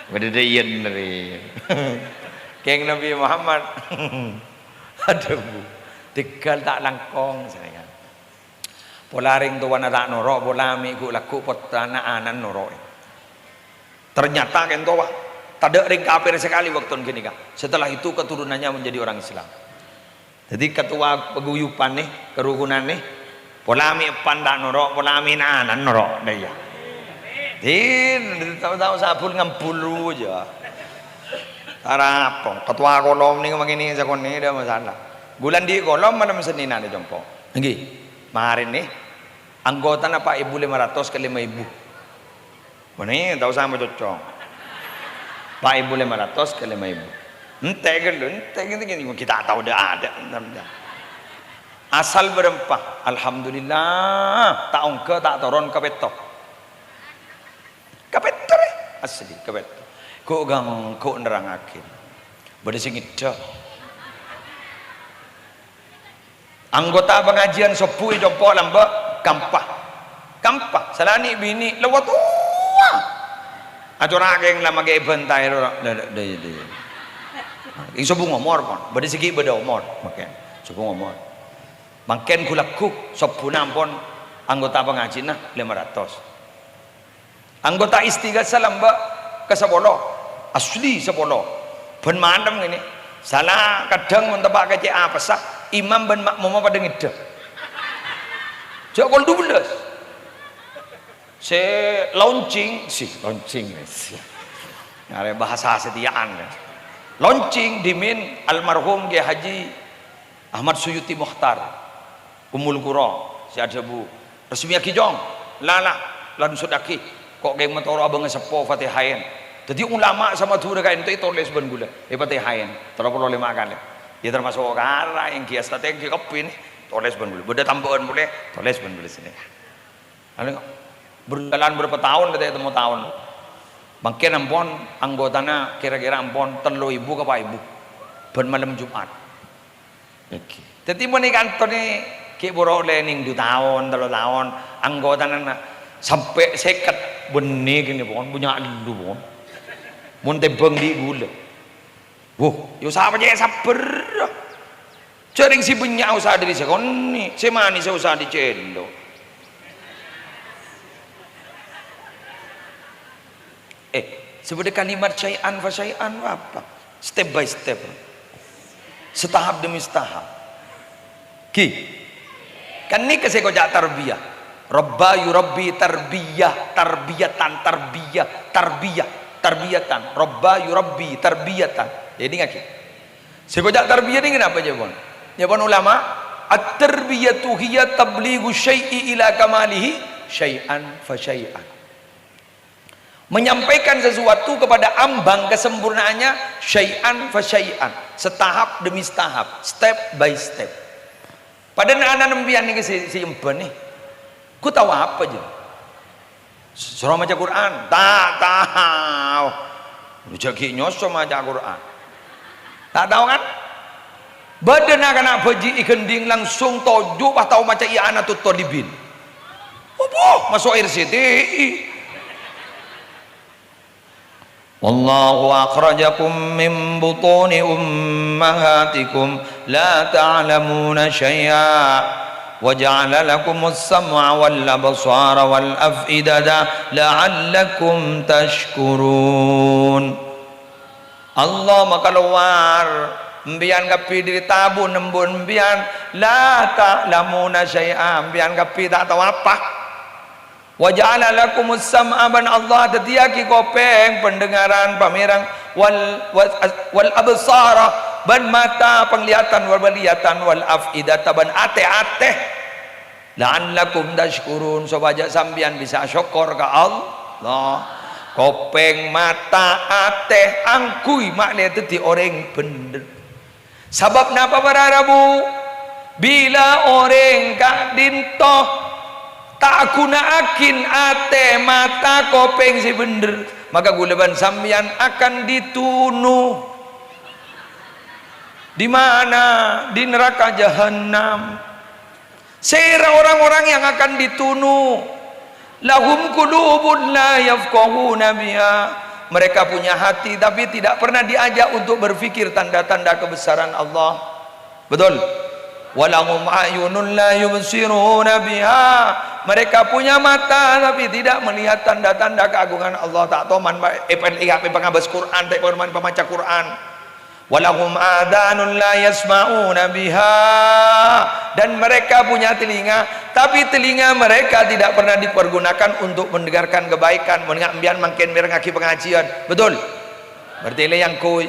Bâdâ dâ' iyâ, bâdâ dâ' iyâ. Kèng Nabi Muhammad. Adhu, Bu. Tegal ta' langkong, sanèka. Pola rèng towana ta' noro', pola mè' ghu'-lagghu' pottrana ana'na noro'è. Ternyata kèng towa, tadâ' rèng kafir sakalè bâkto ghânèka. Setelah itu keturunannya menjadi orang Islam. Dhâddhi ketua paguyuban nè, karukunan nè, pola mè' eppan ta' noro', pola mè' ana'na noro', dâ' iyâ. Din, tao-tao sabul ngambul jâ. Tarapong, ketua kolom nè mangkènè sakonè' dâ' masalah. Bulân dhi' kolom malem Sennènna nè compo'. Èngghi, marèn nè, anggotana pa' èbu lèma ratos ka lèma èbu. Mènè, ta' osa macocong. Pa' èbu lèma ratos ka lèma èbu. Èntè' ghâllu, èntè' ghâllu, ghâllu. Ghi' ta' tao dâ'-adâ', èntè', èntè'. Asal bârâmpa, alhamdulillah, ta' ongghâ, ta' toron ka pètto. Ka pètto, rè. Asli, ka pètto. Ghu' ghâng, ghu' nerrangngaghi. Bâdâ sè ngèdhâ. Anggota pangajiân sobbhu è compo' lambâ', kampa. Kampa, salanè' binè', la towa. Acora'aghi la makè èbhântaè, la, la, la, la, la. È sobbhu ngomor, pon. Bâdâ sè ghi' bâdâ omor, makè. Sobbhu ngomor. Mangkèn ghu-lagghu, sobbhuna ampon anggota pangajiânna lèma ratos. Anggota istighasah lambâ' ka sapolo, asli sapolo. Bân malem ngènè, sala kadhâng mon teppa' ka cè' apessa, imam bân ma'mumma padâ ngèdhâ. Jhâ' kol dubellâs. Sè launching, sè launching, sè. Arèya bahasa satèya'an, ya. Launching dhimèn almarhum Kiai Haji Ahmad Suyuti Mukhtar, Ummul Qura, sè adhâbu, "Resmiyaghi, Cong." "La, la, langsungaghi. Ko' kèng matoro' abângnga seppo Fatihaèn." Dhâddhi ulama sa Madhurâ kaènto ètolès bân ghulâ, èpatihaèn tello polo lèma kalè. Ya, termasuk kara èngghi, astètèngghi kabbhi nè, tolès bân ghulâ. Bâdâ tambâ'ân polè, tolès bân ghulâ sènè. Anu, berjalan berapa tahun, ta' ètemmo taon. Mangkèn ampon anggotana kira-kira ampon tello èbu ka pa' èbu. Bân malem Jumat. Èngghi. Dhâddhi, mon è kanto nè, ghi' bhuru ollè nèng du taon, tello taon, anggotana na-, sampè' sèket, bânnè kènè, pon, bânnya' ellu, pon. Mon tèmbhâng dhi' ghulâ. Wuh, ya osa pajhât sabbhâr. Jhâ' rèng sè bânnya' osa dhâri sakonè', sè manè sè osa dicèlo'. Eh, sè bâdâ kalimat syai'an fa syai'an apa? Step by step. Setahap demi setahap. Ghi. Kan nèka sè èkoca' tarbiyah. Rabba yurabbi tarbiyah, tarbiyatan, tarbiyah, tarbiyah, tarbiyatan. Rabba yurabbi tarbiyatan. Èdingngaghi. Sè èkoca' tarbiyah nèka napa, jâwâbbhân? Jâwâbbhân ulama, "At-tarbiyatu hiya tablighu syai'i ila kamalihi syai'an fa syai'an." Menyampaikan sesuatu kepada ambang kesempurnaannya, syai'an fa syai'an, setahap demi setahap, step by step. Padâna ana' sampèyan nèka sè, sè emban nè. Ghu tao apa, jâ? Soro maca Qur'an? Ta' tao. Lu jâ' ghi' nyoso maca Qur'an. Ta' tao, kan? Bâdâ na'-kana' bhâji' è ghândhing langsung toju' pas tao maca I'anatut Thalibin. Puh, maso' R C T I. Wallahu akhrajakum min butuni ummahatikum la ta'lamuna syai'a wa ja'ala lakumus sam'a wal absara wal af'idata la'allakum tashkurun. Allah makalowar empèyan kabbhi dhâri tabu' nembun empèyan, la ta'lamuna syai'a, empèyan kabbhi ta' tao apa. Wa ja'ala lakumus sam'a, bân Allah dhâddhiyâghi kopèng, pendengaran, pamèreng, wal, wal, wal absara, bân mata, penglihatan, wal, penglihatan, wal af'idata, bân atè-atè. La'allakum tashkurun, sopajâ sampèyan bisa asokkor ka Allah. Kopèng, mata, atè, angghuy ma'lè dhâddhi orèng bhendher. Sabâb napa para rabu? Bilâ orèng ka'dinto ta' aghuna'aghin atè, mata, kopèng sè bhendher, maka kaulâ bân sampèyan akan ditunu. Di mana? Di neraka jahannam. Sèra orang-orang yang akan ditunu. Lahum qulubun la yafqahuna biha. Mereka punya hati, tapi tidak pernah diajak untuk berpikir tanda-tanda kebesaran Allah. Betul? Walahum a'yunun la yubsiruna biha. Mereka punya mata, tapi tidak melihat tanda-tanda keagungan Allah. Ta' toman, Pak, eh, pen-, eh, pangabâs Quran, ta' toman pamaca Quran. Walahum adhanun la yasma'una biha. Dan mereka punya telinga, tapi telinga mereka tidak pernah dipergunakan untuk mendengarkan kebaikan. Mon nga' empèyan mangkèn mèrengngaghi pengajian. Betul? Berarti lè yang kui.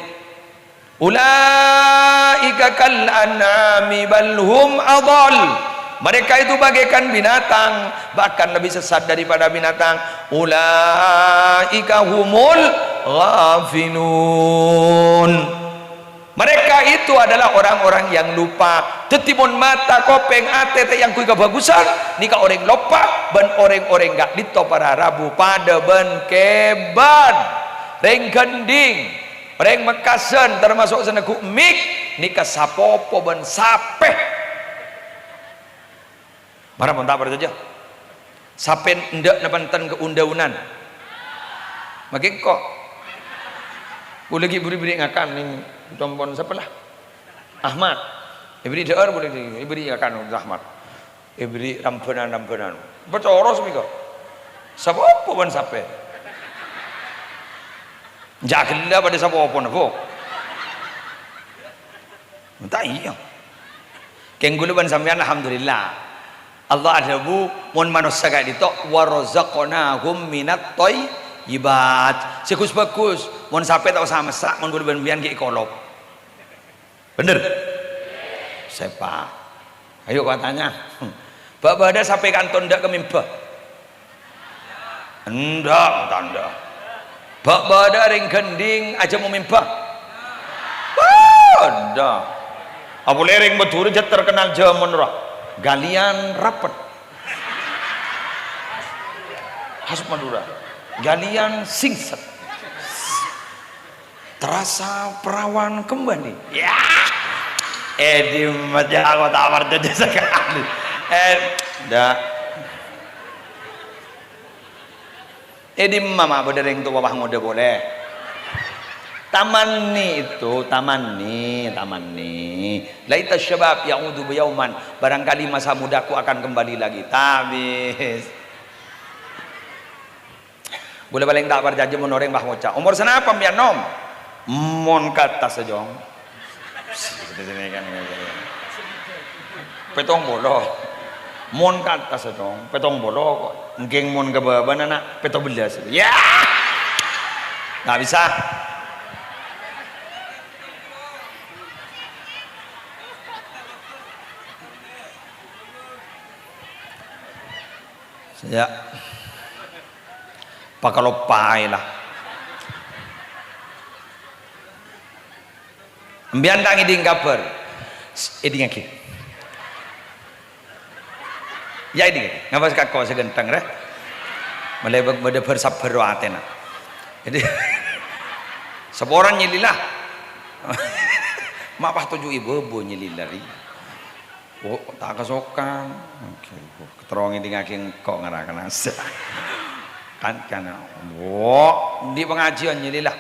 Ulaika kal an'ami bal hum adhal. Mereka itu bagaikan binatang, bahkan lebih sesat daripada binatang. Ulaika humul ghafilun. Mereka itu adalah orang-orang yang lupa. Dhâddhi mon mata, kopèng, atè ta' èangghuy kabhâghusân, nèka orèng loppa, bân orèng-orèng ka'dinto para rabu padâ bân kèbân. Rèng ghândhing, rèng Mekkasân, tamaso' sè neggu' mik, nèka sapopo bân sapè. Mara mon ta' parcajâ. Sapè endâ' napa enten ka un-dâunan? Maghi engko'. Kaulâ ghi' bhuru èbherri' ngakan neng compo'na sapa la? Ahmad. Èbherri' dhâ'âr kaulâ ghi' èbherri' ngakan Ahmad. Èbherri' rambhânan-rambhânan. Pacoro sè mènga. Sapopo bân sapè. Jâ' ghellâ' padâ sapopona, Bu. Enta' iyâ. Kèng kaulâ bân sampèyan, alhamdulillah. Allah adhâbu, "Mon manossa ka'dinto, wa razaqnahum minat thayyibat." Sè ghus-bhâghus, mon sapè ta' osa messa', mon kaulâ bân sampèyan ghi' èkolop. Bhender? Sèpa. Ayo, kok tanya. Bâ'-bâdâ sapè kanto endâ' ka mèmbâ? Endâ', ta' endâ'. Bâ'-bâdâ rèng ghândhing ajhâ' momèmbâ? Bâdâ. Apolè rèng Madhurâ jhâ' terkenal jhâman rowa. Galian rapet. Khas Madhurâ. Galian singset. Terasa perawan kembali. Ya. Eh, dimma jâ', aku ta' parcajâ sakalè. Eh, ḍâ'. Eh, dimma ma' bâdâ rèng towa pas ngodâ polè. Tamanni itu, tamanni, tamanni. Laita syabab ya'udu yauman. Barangkali masa mudaku akan kembali lagi. Tabis. Kaulâ palèng ta' parcajâ mon orèng pas ngoca', "Omor sanapa empèyan, Nom?" "Mon ka attas, Jong." "Pèttong polo." "Mon ka attas, Jong, pèttong polo kok. Èngghi mon ka bâbâna, Na', pètto bellâs." Ya! Nggak bisa. Ya. Pakaloppaè la. Empèyan ta' ngèḍing kabhâr? S-, èḍingngaghi. Ya, èḍingngaghi. Ngapa sè kakko sè ghântheng, rè? Malè bâ-, bâḍâ bhâr-sabbhâr rowa atèna. Jadi, saporana nyèlila. Ma' pas toju' è bâbâ nyèlila, rè. Oh, ta' kasokan. Oke, oh, terro ngèdingngaghi engko' ngara kanasa. Kan, kan, wo, di pengajian jadi lah.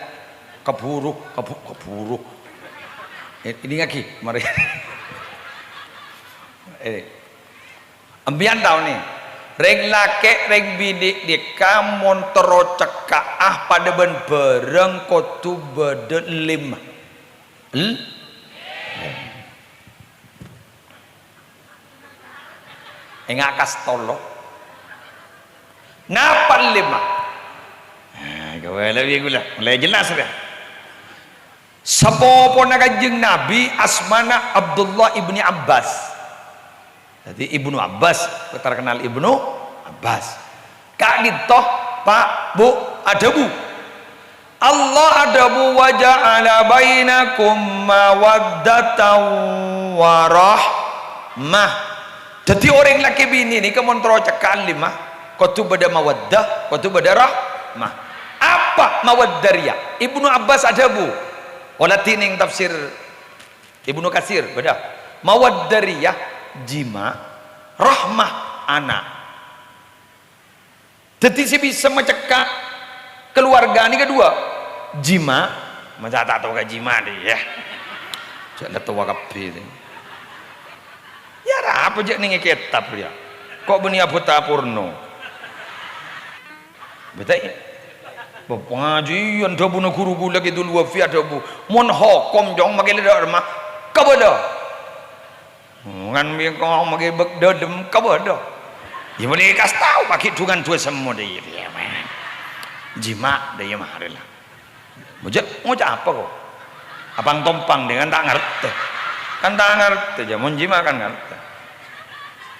Keburu, kebu-, keburu. Eh, ini lagi, mari. Eh, empiyan tao nè, rèng lakè', rèng binè' dhika mon terro cekka'a padâ bân bârâng kodhu bâdâ lèma. L-, Enga' kastolo. Napa lèma? Ah, kabâlâ bi' kaulâ. Mulai jelas, ya. Sapopona Kanjeng Nabi asmana Abdullah ibni Abbas. Jadi Ibnu Abbas, terkenal Ibnu Abbas. Ka'dinto, Pa', Bu, adhâbu. Allah adhâbu, "Wa ja'ala bainakum mawaddatan wa rahmah." Dhâddhi orèng lakè binè nèka mon terro cekka'a lèma, kodhu bâdâ mawaddah, kodhu bâdâ rahmah. Apa mawaddah rèya? Ibnu Abbas adhâbu, olatè neng tafsir Ibnu Katsir, bâdâ. Mawaddah rèya jima', rahmah ana'. Dhâddhi sè bisa macekka' kaluwarga nèka duwâ', jima', masa ta' tao ka jima' dhi, ya. Jâ' la towa kabbhi, dhi. Ya, arapa jâ' nèng è kètab, ya. Ko' bânnè abhâta porno. Bhâta, ya. Bâ, pangajiyân dhâbuna ghuru kaulâ Kidul Wafi adhâbu, "Mon hokom, Cong, makè la dâ' remma, kabâlâ." Ngan bi' engko' maghi bek dadem kabâdâ. Ya, mending kas tao pagi dhungan dua semmo dâ' iyâ, ya, men. Jima' dâ' iyâ marè la. Mojâ ngoca' apa kok? Apang-tompang dengan ta' ngartè. Kan ta' ngartè, jâ, mon jima' kan ngartè.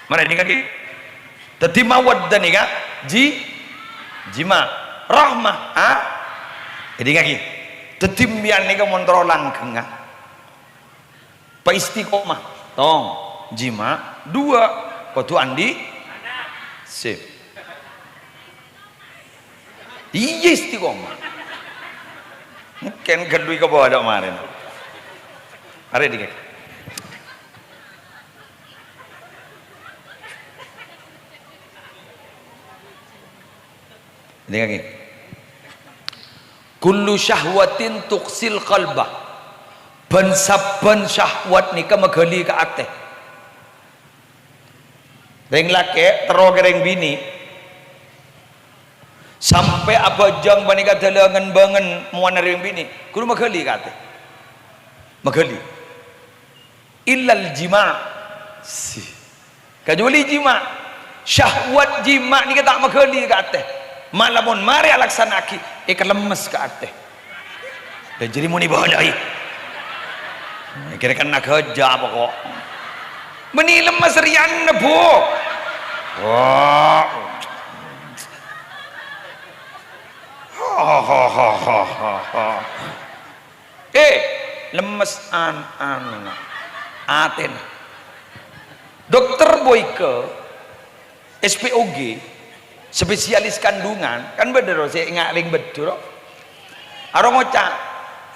Marè dingngaghi. Dhâddhi mawaddah nèka ji-, jima'. Rahmah, ha? Dingngaghi. Dhâddhi empèyan nèka mon terro langghângnga. Pa istiqomah. Tong, jima', dua, kodhu andi'. Sip. Iyâ, istiqomah. Mungkin ghâllu kabâlâ marèna. Arè' dingngaghi. Dingngaghi. Kullu syahwatin tuqsil qalba. Bân-sabbhân syahwat nèka maghâli ka atè. Rèng lakè' terro ka rèng binè'. Sampè' abhâjâng panèka dâlângan bângen mowana rèng binè'. Ghuru maghâli ka atè. Maghâli. Illal jima'. Si. Kajhâbhâli jima'. Syahwat jima' nèka ta' maghâli ka atè. Ma' lamon marè alaksana'aghi, èkalemmes ka atè. Lah, jârèya mon èbâlâi. Kèra kèna ghâjâ apa kok? Bânnè lemmes rèyanna, Bu. Wah. Eh, lemmes an-, anuna, atèna. Dokter Boyke, S P O G, spesialis kandungan, kan bâdâ ro sè nga-, rèng bâdâ ro. Aro ngoca',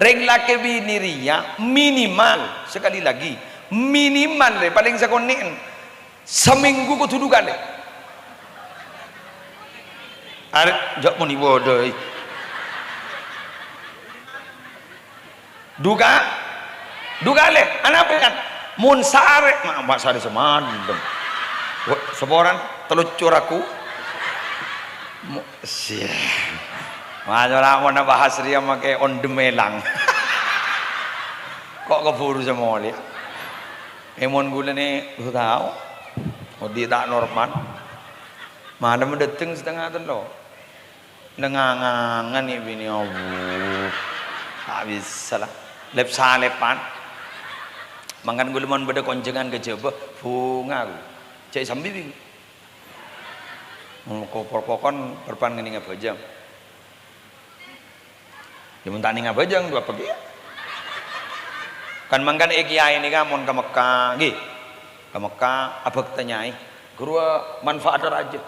rèng lakè binè rèya minimal, sekali lagi, minimal rè, palèng sakonè'en, samènggu kodhu du kalè. Arè, jâ' mon èbâdâi. Duka? Duka lè, anapa kan? Mon saarè, ma', ma' saarè samalem. Wah, saporan, tello cor aku. Mo-, sia. Ma', ora mon bahas rèya makè ondhem èlang. Kok kabhuru samolè. È mon ghulâ nè, lu tao. Odi' ta' normal. Malem dâteng satengnga tello'. Lengngangan nè binè, Allah. Ta' bisa la. Lep-salepan. Mangkana ghulâ mon bâdâ konjhângan ka Jhâbâ, bhunga aku. Cè' sambi bi'. Mon ko-, pokon perpan ngènèng abhâjâng. Yâ, mon ta' ngènèng abhâjâng, du apa kèya? Kan mangkana è kèyaè nèka mon ka Mekka, ngghi. Ka Mekka abhâkta nyaè. Ghâruwa manfaat rajâ.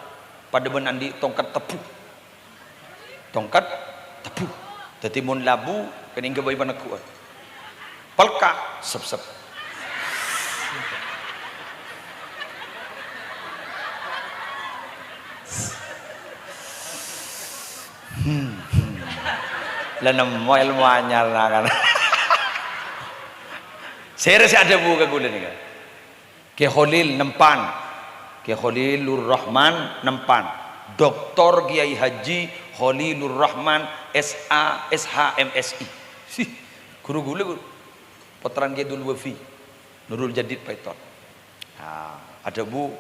Padâ bân andi' tongkat tebu. Tongkat tebu. Dhâddhi mon labu, kènè' èghâbây panegghu'ân. Pelka', sep-sep. La nemmo èlmo anyar, nah, kan. Sèra sè adhâbu ka kaulâ nèka. Kè Kholil Nempan. Kè Kholilur Rahman Nempan. Doktor Kiai Haji Kholilur Rahman, S A, S H, M Si. Sih, ghuru kaulâ, ghuru. Pottrana Kè Abdul Wafi. Nurul Jadid Paiton. Nah, adhâbu,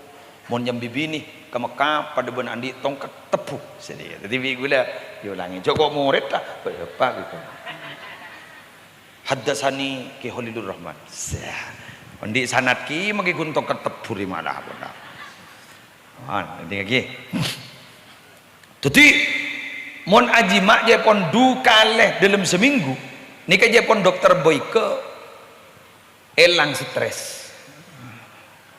"Mon nyambi binè ka Mekka, padâ bân andi' tongket tebbhu." Sèdhâ. Dhâddhi bi' kaulâ èolangè, "Jhâ' ko' morèd, ta?" Bâ-, bâpa' gitu. Haddatsani Kè Kholilur Rahman. Sah. Andi' sanad kè, mangkè ghun tongket tebbhu rè malah, bhender. Wah, nanti lagi. Dhâddhi, mon ajima' jhâ' pon du kalè dâlem samènggu, nèka jhâ' pon Dokter Boyke èlang stres.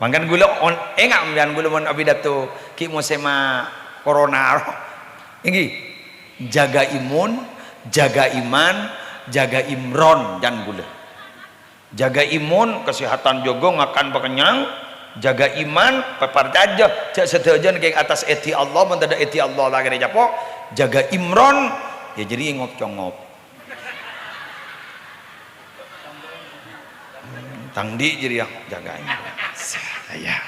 Mangkana kaulâ on-, enga' sampèyan kaulâ mon apidato ghi' mosèmma corona rowa. Èngghi, jaga imun, jaga iman, jaga imron, can kaulâ. Jaga imun, kesehatan jaga, ngakan pakenyang, jaga iman, paparcajâ, jhâ' sadhâjâna kèng attas èdhi Allah, mon tadâ' èdhi Allah, la kèra ècapo', jaga imron, ya jârèya ngop-congop. Tang andi' jârèya, jaga imun. Ya.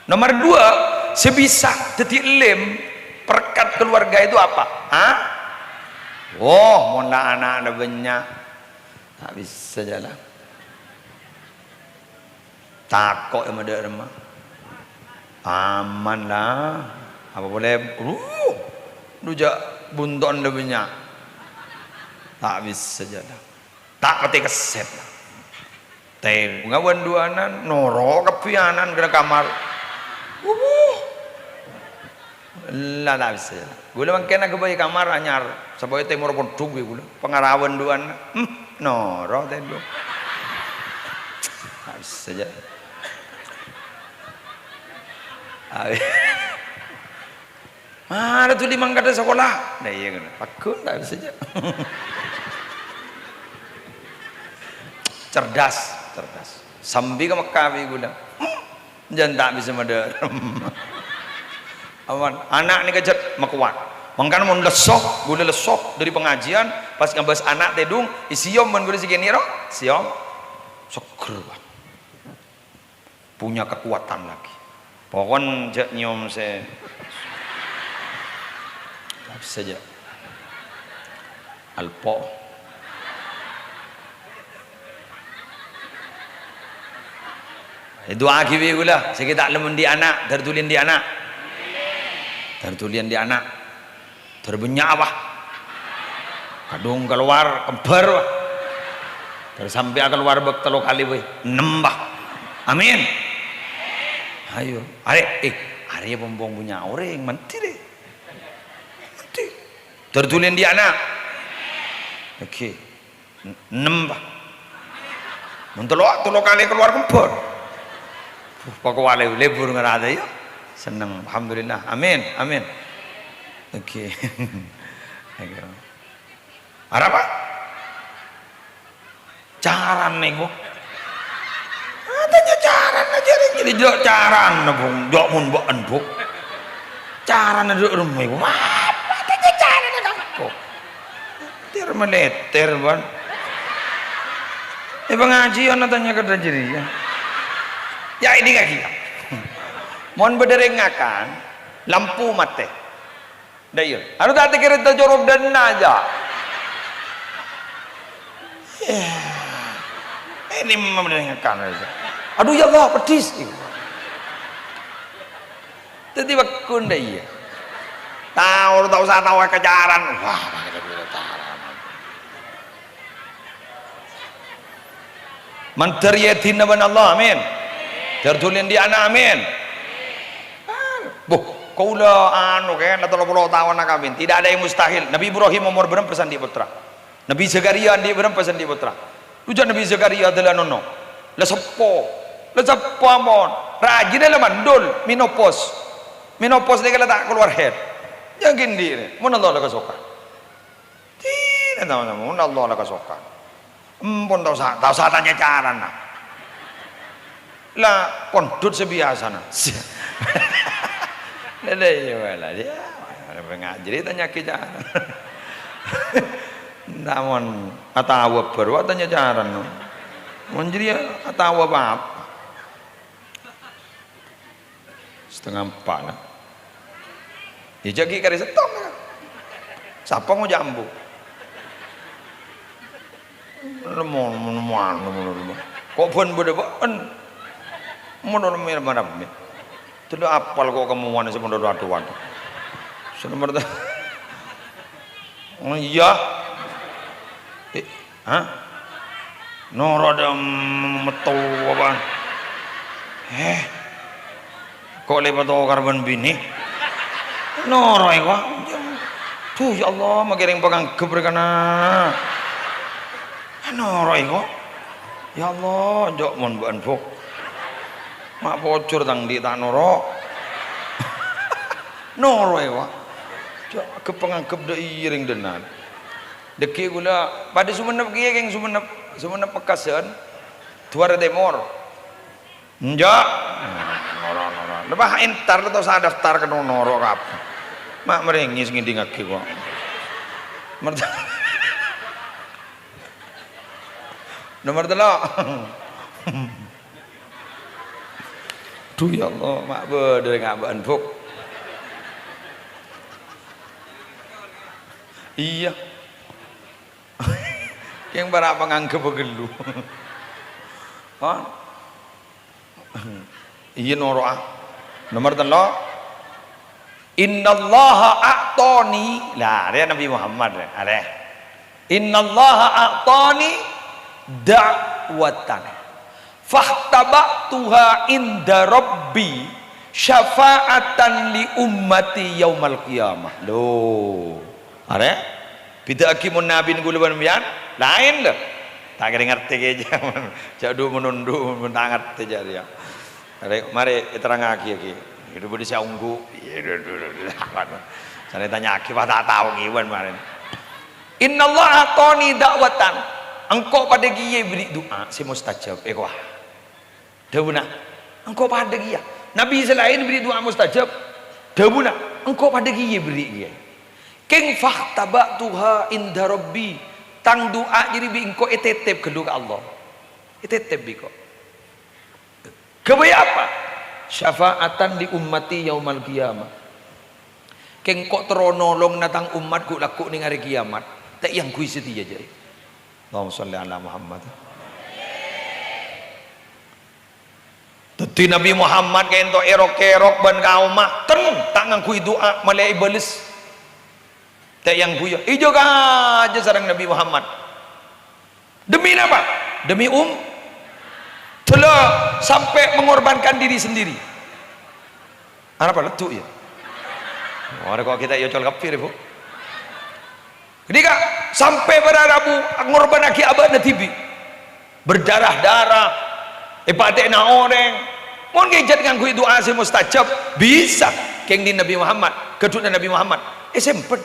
Nomor dua, sè bisa dhâddhi lem, perekat keluarga itu apa? Hah? Oh, mon la ana' la bânnya'. Ta' bisa jâ' la. Tako' è madâ' remma. Aman la. Apa polè, uh, du jhâ' bunto'na la bânnya'. Ta' bisa jâ' la. Ta' patè kèsèp la. Tèbungnga bân du'ana, noro' kabbhi ana'na ka kamar. Uh. La, ta' bisa. Kaulâ mangkèn aghâbây kamar anyar, sopajâ tèmor pondhuk bi' kaulâ. Pangarawan du'ana, hmm, noro' tèdung. Ta' bisa jâ'. Awi. Mara dhuli mangkada sakola. Nah, iyâ, ngono. Pagghun, ta' bisa jâ'. Cerdas, cerdas. Sambi ka Mekka bi' kaulâ. Hmm, jân ta' bisa madâ'. Aman. Ana' nèka jhât makowat. Mangkana mon lesso, kaulâ lesso dâri pangajiân, pas ngabâs ana' tèdung, èsèyom bân kaulâ sè kènè' ro, sèyom. Seger, Pak. Punya kekuatan lagi. Pokon jhâ' nyèyom sè, apa sajâ. Alpo. Èdu'aaghi bi' kaulâ, sè ghi' ta' lem andi' ana', dâr dhuli andi' ana'. Dâr dhuli andi' ana'. Dâr bânnya', wah. Kadhung kalowar kembhâr, wah. Dâr sampèyan kalowar bâk tello kalè, wah. Ennem, wah. Amin. Ayo. Arè, eh, arè pompong bânnya' orèng, mandhi, rè. Mandhi. Dâr dhuli andi' ana'. Oke. Ennem, Pak. Mon tello, tello kalè kalowar kembhâr. Pokok wali lebur ngarata, ya. Seneng, alhamdulillah. Amin, amin. Oke. Oke. Arapa? Carana, Bu. Atanya carana, jadi, jadi jhâ' carana, Bu. Jhâ' mon bâ'en, Bu. Carana dâ' remma, Bu. Apa tanya carana, Bu? Ter-meleter, Bân. È pangajiân tanya ka jârèya. Ya, ini lagi. Mon bâdâ rèng ngakan, lampu matè. Dâ' iyâ. Anu ta' tèkèrè ta' corok dâ' enna' jâ. Ya. Ini bâdâ rèng ngakan. Aduh, ya Allah, pedis. Dhâddhi pagghun dâ' iyâ. Tao, ta' osa tao ka carana. Wah, mandhâr èdina bân Allah, amin. Dâr dhuli andi' ana', amin. Bu, kaulâ anu, kèng, la tello polo taon akabin. Tidak ada yang mustahil. Nabi Ibrahim omor bârâmpa sè andi' pottra? Nabi Zakaria andi' bârâmpa sè andi' pottra? Dhu jhâ' Nabi Zakaria dâlâ nono. La seppo. La seppo ampon. Rajina la mandul, menopause. Menopause nèka la ta' kalowar haid. Jhâ' ghi' andi', mon Allah la kasokan. Dinah, mon Allah la kasokan. Empon ta' osa, ta' osa tanya carana. La, pondhut sè biyasana. La, la, iyâ, la, iyâ. Orèng ngajhâri tanya'aghi cara. Namon atawa bâru atanya cara, no. Mon jârèya atawa apa? Setengah empat, nah. Yâ, jâ' ghi' karè sèttong, ya. Sapa ngoca' ambu? Lemon, lemon, lemon, lemon. Kok bân bâdâ bâ'en? Mon lemmer marame. Tadâ' apal kok kemowan sè mondho adu-adu. Sè nomer ta-, oh, iyâ. Eh, ha? Noro' dâ' metto apa? Eh. Kok lè patokar bân binè? Noro'è, kok. Duh, ya Allah, makè rèng panganggep rè kana. Noro'è, kok. Ya Allah, jhâ' mon bâ'en, Bu. Ma' pojhur tang dhi' ta' noro'. Noro'è, kok. Jhâ' anggep-panganggep dâ' iyâ rèng dhânna'. Dhâggi' kaulâ padâ Songennep kèya, kèng Songennep, Songennep Pekasan, Duwârâ Tèmor. Enjâ'. Noro', noro'. Lepas entar to sa daftar kèng noro' kabeh. Ma' marèngès ngèdingngaghi kok. Mer-, nomer tello'. Duh, ya Allah, ma' bâdâ ngabâ'ân, Bu. Iyâ. Kèng para' panganggep ghâllu. Hah? Iyâ, noro'a. Nomer tello'. "Innallaha a'tani." Lah, arèya Nabi Muhammad, arè. "Innallaha a'tani da'watan. Fakhtaba'tuha inda Rabbi syafa'atan li ummati yaumal qiyamah." Loh. Arè, bhidhâ'aghi mon Nabi kaulâ bân sampèyan, laèn, lho. Ta' kèra ngartè kèya, jhâ' dhu-monondhu, mon ta' ngartè jârèya. Arè, marè èterrangngaghi, ghi. Itu bâdâ sè ongghu. Sanè tanya'aghi, pas ta' tao kèya bân marèn. "Innallaha a'tani da'watan." Engko' padâ kèya èberri' du'a sè mustajab. Èkowa. Dhâbuna, "Engko' padâ kèya." Nabi sè laèn èberri' du'a mustajab. Dhâbuna, "Engko' padâ kèya èberri' kèya." Kèng, "Fakhtaba'tuha inda Rabbi." Tang du'a jârèya bi' engko' ètètèp ghâllu ka Allah. Ètètèp bi' engko'. Ghâbây apa? "Syafa'atan li ummati yaumal qiyamah." Kèng engko' terro nolongana tang ommat ghu'-lagghu' neng arè kiyamat. Ta' èangghuy satèya jârèya. Allahumma shalli ala Muhammad. Dhâddhi Nabi Muhammad ka'ènto èrok-kèrok bân kaomma, ten, ta' ngangghuy du'a, malè èbâles. Ta' èangghuy, iyâ kajâ sareng Nabi Muhammad. Demi napa? Demi um-, dhâlâ sampè' mengorbankan diri sendiri. Arapa leddhu', yâ? Ora kok kita yâ col kafir, Bu. Ghânèka, sampè' para rabu ngorbhânnaghi abâ'na dhibi'. Berdarah-darah, èpatè'ana orèng. Mon ngèjhât ngangghuy du'a sè mustajab, bisa. Kèng dhi Nabi Muhammad, ghâdhuwânna Nabi Muhammad, èsempen.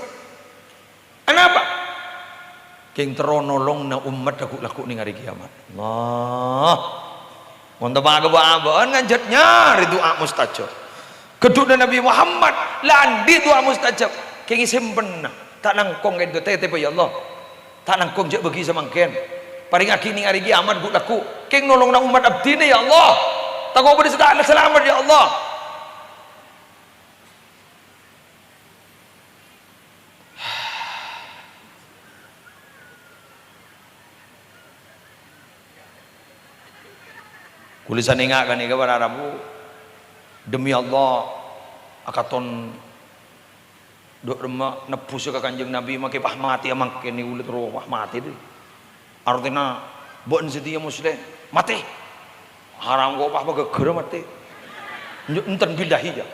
Anapa? Kèng terro nolongana ommat ghu'-lagghu' neng arè kiyamat. Allah. Mon ta' paghâbây abâ'na ngèjhât nyarè du'a mustajab. Ghâdhuwânna Nabi Muhammad, la andi' du'a mustajab. Kèng èsempenna. Ta' langkong ka'ènto tètèp, ya Allah. Ta' langkong jhâ' bâgi samangkèn. Parèngaghi neng arè kiyamat ghu'-lagghu'. Kèng nolongana ommat abdhina, ya Allah. Tako' bâdâ sè ta' salamet, ya Allah. Kaulâ sanènga' ghânèka para rabu, demi Allah, akaton dhu' remma nebbhusa ka Kanjeng Nabi makè pas matè mangkèn, kaulâ terro pas matè, dhi. Artèna, bâ'na satèya Muslim, matè. Haram kok pas pagâggârâ matè. Nyo-, enten billahi, yâ.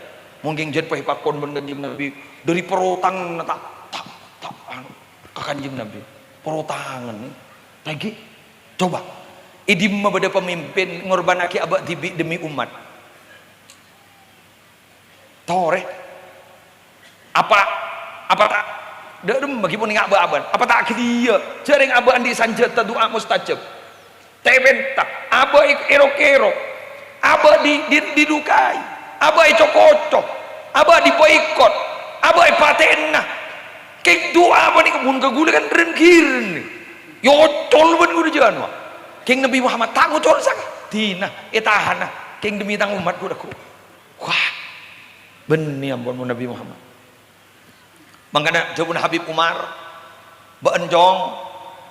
Mon kèng jhât pas èpakon bân Kanjeng Nabi, dâri parotang ta', ta', ta', anu, ka Kanjeng Nabi. Parotang, nè. Lagi, coba. È dimma bâdâ pamimpin ngorbhânnaghi abâ' dhibi' demi ommat? Torè. Apa, apa ta', dâ' remma ghi' mon ngabâ' abâ'? Apa ta' ghâliyâ? Jhâ' rèng abâ' andi' sanjhâta du'a mustajab. Ta' èpènta, abâ' è-, èro-kèro, abâ' di-, di-, didukai, abâ' èco-koco, abâ' diboikot, Apa èpatè'ana? Kèng du'a panèka mon ka ghulâ kan rèn-ghirèn. Èocol bân ghulâ jâ' anowa. Kèng Nabbhi Muhammad ta' ngocol saka. Dina, ètahana. Kèng demi tang ommat ghulâ ghu. Wah. Bânnè ampon mon Nabbhi Muhammad. Mangkana dhâbuna Habib Umar, "Bâ'ân, Cong,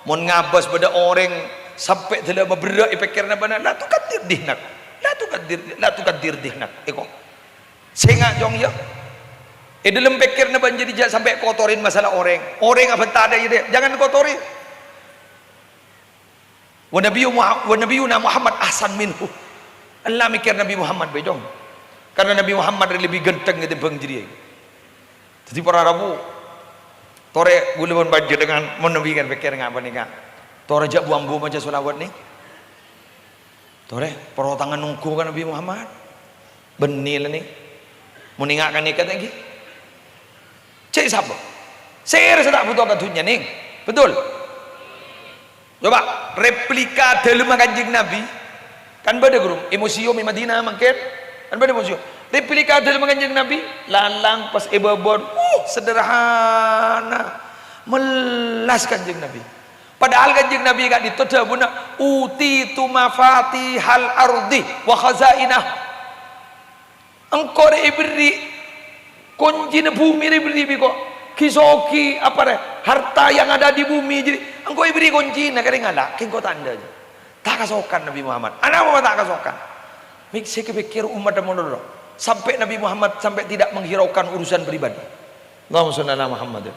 mon ngabâs bâdâ orèng sampè' dâlâmma berrâ' è pèkkèranna bâ'na, la tukaddir dihnak. La tukaddir, la tukaddir dihnak." Èko. Sènga', Cong, yâ. È dâlem pèkkèranna bâ'ân jârèya jhâ' sampè' kotorè masalah orèng. Orèng abhânta dâ' iyâ dâ', jangan kotorè. Wa nabiyyu Muha-, wa nabiyyuna Muhammad ahsan minhu. Ella mèkkèr Nabbhi Muhammad bhâi, Cong. Karna Nabbhi Muhammad lebbi ghântheng katèmbhâng jârèya. Dhâddhi para rabu, torè ghulâ bân panjhennengngan mon Nabbhi kan pèkkèr nga' panèka. Torè jhâ' bu-ambu maca shalawat nè. Torè, pèrotangan ongghu ka Nabbhi Muhammad. Bânnè la nè. Mon enga' ka nèka ta' ghi. Cè' sapa? Sèra sè ta' bhuto ka dhunnya, Neng. Betul? Coba, replika dâlemma Kanjeng Nabi. Kan bâdâ, ghuru, è museum è Madinah mangkèn. Kan bâdâ museum. Replika dâlemma Kanjeng Nabi, lalang pas èbâbâ'ân. Uh, sederhana. Mellas Kanjeng Nabi. Padahal Kanjeng Nabi ka'dinto dhâbuna, "Utitu mafatihal ardi wa khazainah." Engko' rè èberri' koncina bhumè rè èberri' bi' ko'. Ghi-soghi apa rè? Harta yang ada di bumi jârèya. Engko' èberri' koncina ka rèng ala', kèng ko' tandhâ jâ. Ta' kasokan Nabbhi Muhammad. Anapa ta' kasokan? Mè' sè èpèkkèr ommaddhâ mon lolo. Sampè' Nabbhi Muhammad sampè' tidak menghiraukan urusan pribadi. Allahumma shalli ala Muhammad.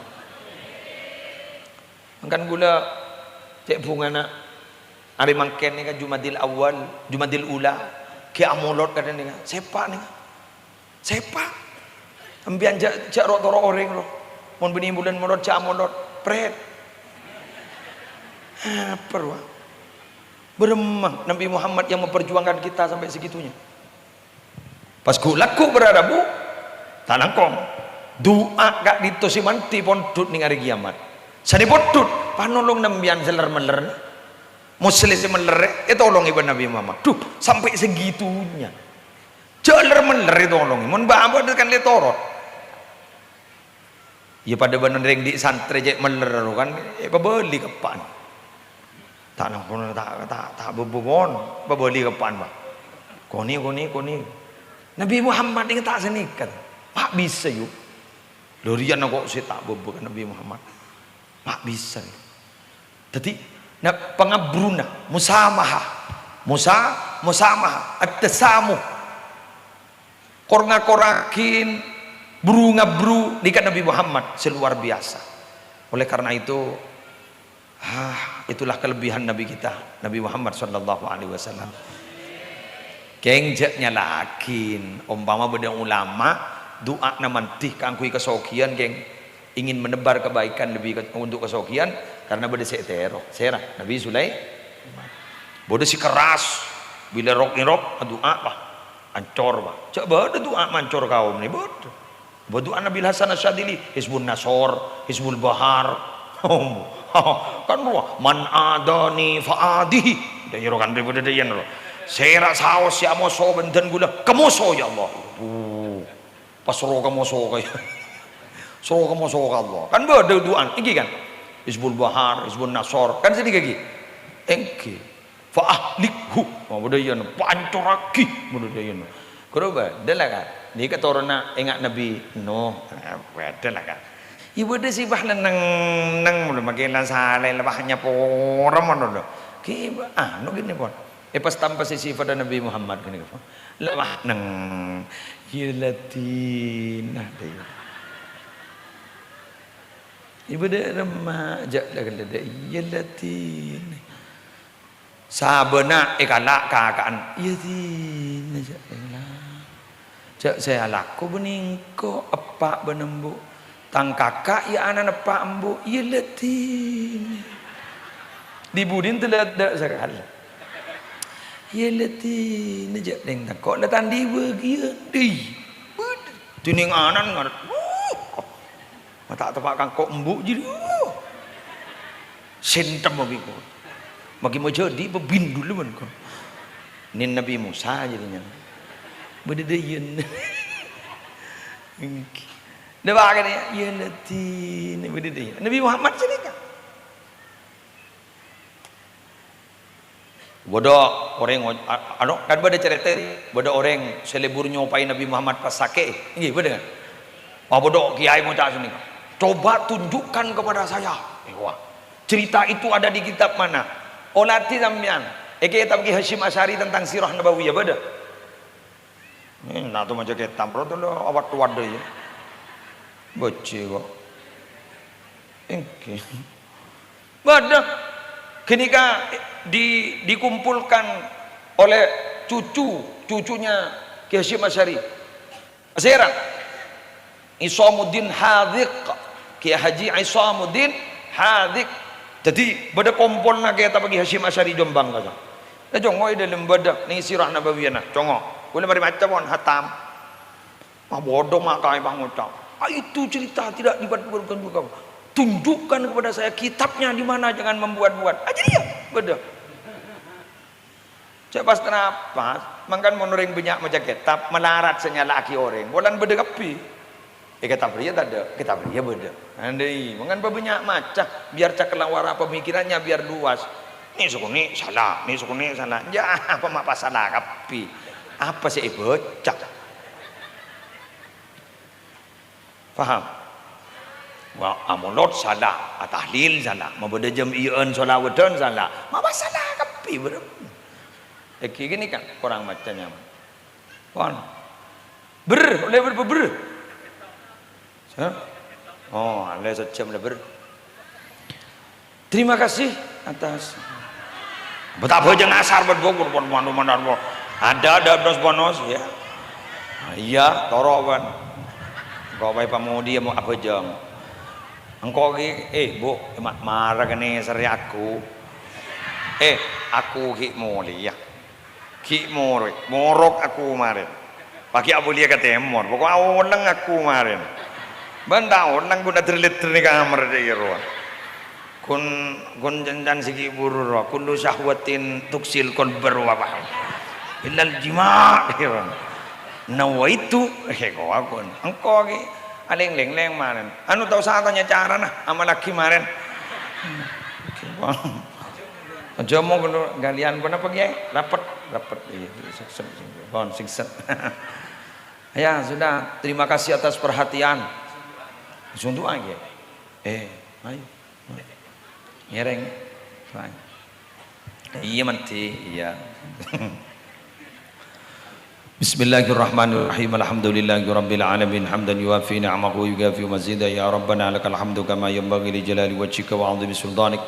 Mangkana ghulâ cè' bhungana arè mangkèn nèka Jumadil Awal, Jumadil Ula, ghi' amolod kadhâng nèka. Sèpa' nèka. Sèpa'. Sampèyan jhâ', jhâ' ro'-toro' orèng, ro. Mon bânnè bulân molod, jhâ' amolod. Prèt. Apa rowa? Bârâmma Nabbhi Muhammad yang memperjuangkan kita sampai segitunya? Pas ghu-, lagghu' bârâ' rabu, ta' langkong. Du'a ka'dinto sè mandhi pondhut nèng arè kèyamat. Sanè pondhut, panolong nambiyân sè ler-mellèr. Muslèh sè mellèrrè, ètolongè bân Nabbhi Muhammad. Duh, sampè' segitunya. Jhâ' ler-mellèr ètolongè. Mon bâ'-, bâ' kan lè torot. Iyâ, padâ bân orèng dhi' santrè cè' mellèr ro kan, èpabâli ka eppa'na. Ta' nang-, ta', ta', ta' bâbâ pon, pabâli ka eppa'na, Pak. Konè, konè, konè. Nabbhi Muhammad nèka ta' sanèka. Ma' bisa, yu. Lho, rèya engko' sè ta' bâbâ ka Nabbhi Muhammad. Ma' bisa, yu. Dhâddhi, na-, pangabhruna, musamaha. Musa-, musamaha, at-tasamuh. Kor-ngakorraghi, bru-ngabru nèka Nabbhi Muhammad sè luar biasa. Oleh karena itu, ah, itulah kelebihan Nabi kita, Nabi Muhammad sallallahu alaihi wasallam. Kèng, jhâ' nyala'aghi, ompama bâdâ ulama, du'ana mandhi kaangghuy kasoghiyân, kèng. Ingin menebar kebaikan lebih ke-, untuk kasoghiyân, karena bâdâ sè ètèro. Sèra, Nabi Sulaiman. Bâdâ sè kerras, bilâ rok-nèrok, adu'a, wah, ancor, wah. Jhâ' bâdâ du'a mancor kaom nè, bâdâ. Bâdâ du'a Nabi Hasan Asyadzili, Hizbun Nasor, Hizbul Bahar. Kan rowa, "Man adani fa adihi." Dâ' iyâ ro kan bâdâ dâ' iyâ ro. Sèra saos sè amoso bân dhân ghulâ, kamoso, ya Allah. Duh. Pas soro ka moso ka, soro ka moso ka Allah. Kan bâdâ du'ana, ènggi kan? Hizbul Bahar, Hizbun Nasor, kan sè nèka ènggi? Ènggi. "Fa ahlikhu." Oh, bâdâ iyâ, "Pancorraghi." Bâdâ iyâ. Ghuru bâdâ la kan? Nèka toronna enga' Nabi Nuh. Eh, bâdâ la kan? Iyâ bâdâ sè pas neng-neng, neng, mula makin la salè, la pas nyapora mon lho. Ki, anu gini pon. Eh, pas tampa sè sifat Nabi Muhammad gini pon. La wah neng, iyâ ladina, dâ' iyâ. Ibu dâ' remma, jhâ' la ghellâ' dâ' iyâ ladina. Sabâna èkala' kaka'na, iyâ dina, jhâ' la. Jhâ' sè alako bânnè engko', eppa' bân embu'. Tang kaka' iyâ ana'na eppa' embu', iyâ ladina. Di-budina tella dâ' sakala. Iyâ ladina jhâ' deng tako' la tandhi bâgiyân. Dhi. Bud. Dineng anan ngarep. Uh. Ma' ta' teppa' kangko' embu' jârèya. Sentem magi ko. Magi majâdi pabindul man ko. Nin Nabi Musa jârèya. Bâdâ dâ' iyân. Ènggi. Dâpa' kènè', "Ya Ladin." Bâdâ dâ'. Nabi Muhammad sanèka. Bâdâ orèng, a-, ano, kan bâdâ carèta, bâdâ orèng sè lebur nyopaè Nabi Muhammad pas sakè', èngghi, bâdâ, kan? Wah, bâdâ kèyaè ngoca' sanèka, "Coba tunjukkan kepada saya." Eh, wah. "Cerita itu ada di kitab mana?" "Olatè sampèyan, è kètab Ki Hasyim Asy'ari tentang Sirah Nabawiyah, bâdâ." Ènna' to maca kètab, bro, to lo awat-wadda, ya. Bâjhi, kok. Èngghi. Bâdâ. Ghânèka di-, dikumpulkan oleh cucu, cucunya Ki Hasyim Asy'ari. Sèra? Isamuddin Hadziq. Kiai Haji Isamuddin Hadziq. Dhâddhi, bâdâ kompolla kètab Ki Hasyim Asy'ari Jombang, kassa'. Lah, congo' è dâlem bâdâ, neng Sirah Nabawiyana, congo'. Kaulâ marè maca pon, hatam. Ma' bâdâ ma' kaè pangoca'. "Ah, itu cerita tidak dibuat-buatkan juga. Tunjukkan kepada saya kitabnya di mana, jangan membuat-buat." Ah, jadi ya, bâdâ. Cè' pas trapas, mangkana mon orèng bânnya' maca kètab, malarat sè nyala'aghi orèng, polana bâdâ kabbhi. È kètab rèya tadâ', kètab rèya bâdâ. Andai, mangkana pabânnya' maca, biar cakrawala pemikirannya biar luas. Nè' sakonè' sala, nè' sakonè' sala. Ya, apa ma' pasala kabbhi? Apa sè èbâca? Paham? Wa, amolod sala, atahlil sala, mabâdâ jam'iyâ'ân sholawatan sala, ma' pasala kabbhi, bro. Èngghi ghânèka, korang maca nyaman. Pon. Ber, ollè ber, ber, ber. Hah? Oh, ollè sajjhâm lè ber. Terima kasih atas. Bâ' ta' abhâjâng asar bân bâkur pon, pon, pon, pon. Ada, ada bonus-bonus, ya. Ah, iya, toro', pon. Engko' bhâi pamodhi ya, mo' abhâjâng. Engko' ghi, eh, Bu, ma-, mara kènè' sèrè aku. Eh, aku ghi' molèya. Ghi' moro', morok aku marèn. Paghi' abâliyâ ka tèmor, pokok aolèng aku marèn. Bân ta' olèng ghun adher-lèdher è kamar dâ' iyâ rowa. Ghun, ghun can-can sè ghi' buru rowa. "Kullu syahwatin tuksil qalba rowa, Pak. Illal jima'," dâ' iyâ rowa. "Nawaitu," eh, kowa ghun. Engko' ghi' alèng-lèng marèn. Anu, ta' osa atanya carana, amallaghi marèn. Oke, Pak. Aja omong ghâllu ghâliyân, ponapa, Kèyaè? Rapet, rapet. Iyâ, sèngsèt, sèngsèt. Pon, sèngsèt. Ya, sudah. Terima kasih atas perhatian. Sundu'an, Kèyaè. Eh, ayo. Ngèrèng. Ayo. Iyâ, mantè. Iyâ. Bismillahirrahmanirrahim. Alhamdulillahirabbil alamin. Hamdan yuwafi ni'amahu wa yukafi mazidah. Ya Rabbana, lakal hamdu kama yanbaghi li jalali wajhika wa 'azimi sultanik.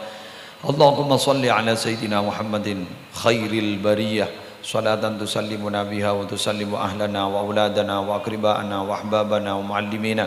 Allahumma shalli ala Sayyidina Muhammadin khairil bariyah. Salatan tusallimuna biha wa tusallimu ahlana wa auladana wa aqriba'ana wa ahbabana wa muallimina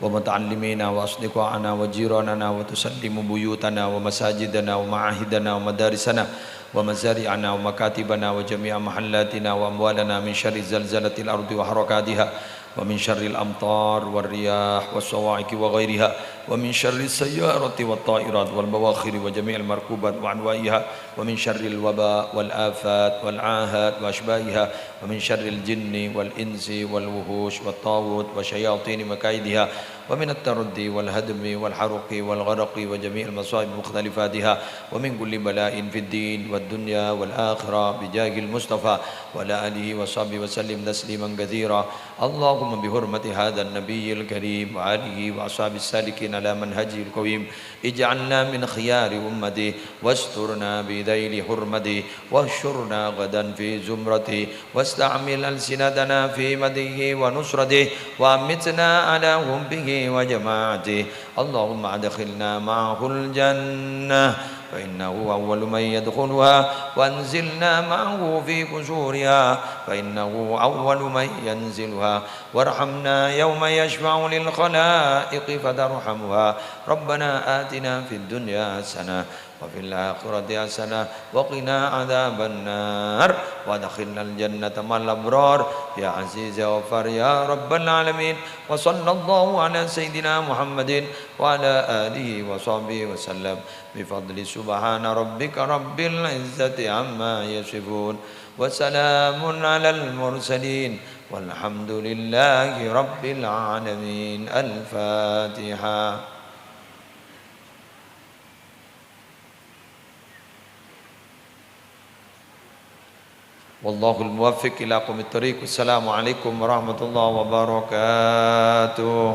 wa muta'allimina wa asdiqa'ana wa jiranana wa tusallimu buyutana wa masajidana wa ma'ahidana wa madarisana wa mazari'ana wa makatibana wa jami'a mahallatina wa amwalana min syarri zalzalatil ardi wa harakatiha wa min syarril amtar war riyah was sawa'iqi wa ghairiha wa min syarri sayyarati wat ta'irat wal bawakhiri wa jami'il markubat wa anwa'iha wa min syarril waba wal afat wal ahad wa asybahiha wa min syarril jinni wal insi wal wuhush wat taghut wa syayatini makaidiha wa minat taraddi wal hadmi wal haruqi wal gharaqi wa jami'il masaib mukhtalifatiha wa min kulli bala'in fid din wad dunya wal akhirah bi jahil Mustafa wa ala alihi wa sahbihi wa sallim tasliman katsira. Allahumma bi hurmati hadzan nabiyyil karim wa alihi wa ashabis salikin ala manhajihil qawim, ij'alna min khiyari ummati wasturna bi dhaili hurmati wahsyurna ghadan fi zumrati wasta'mil alsinatana fi madhihi wa nusrati wa amitna ala hubbihi wa jama'ati. Allahumma adkhilna ma'ahul jannah fa innahu awwalu man yadkhuluha wa anzilna ma'ahu fi qusuriha fa innahu awwalu man yanziluha warhamna yawma yashfa'u lil khalaiqi fatarhamuha. Rabbana atina fid dunya hasanah wa fil akhirati hasanah wa qina adzabannar wa adkhilnal jannata ma'al abrar ya aziz ya ghaffar ya rabbal alamin. Wa sallallahu ala sayyidina Muhammadin wa ala alihi wa sahbihi wa sallam bi fadli subhana rabbika rabbil izzati amma yasifun wa salamun alal mursalin والحمد لله رب العالمين. الفاتحة. والله الموفق إلى أقوم الطريق. السلام عليكم ورحمة الله وبركاته.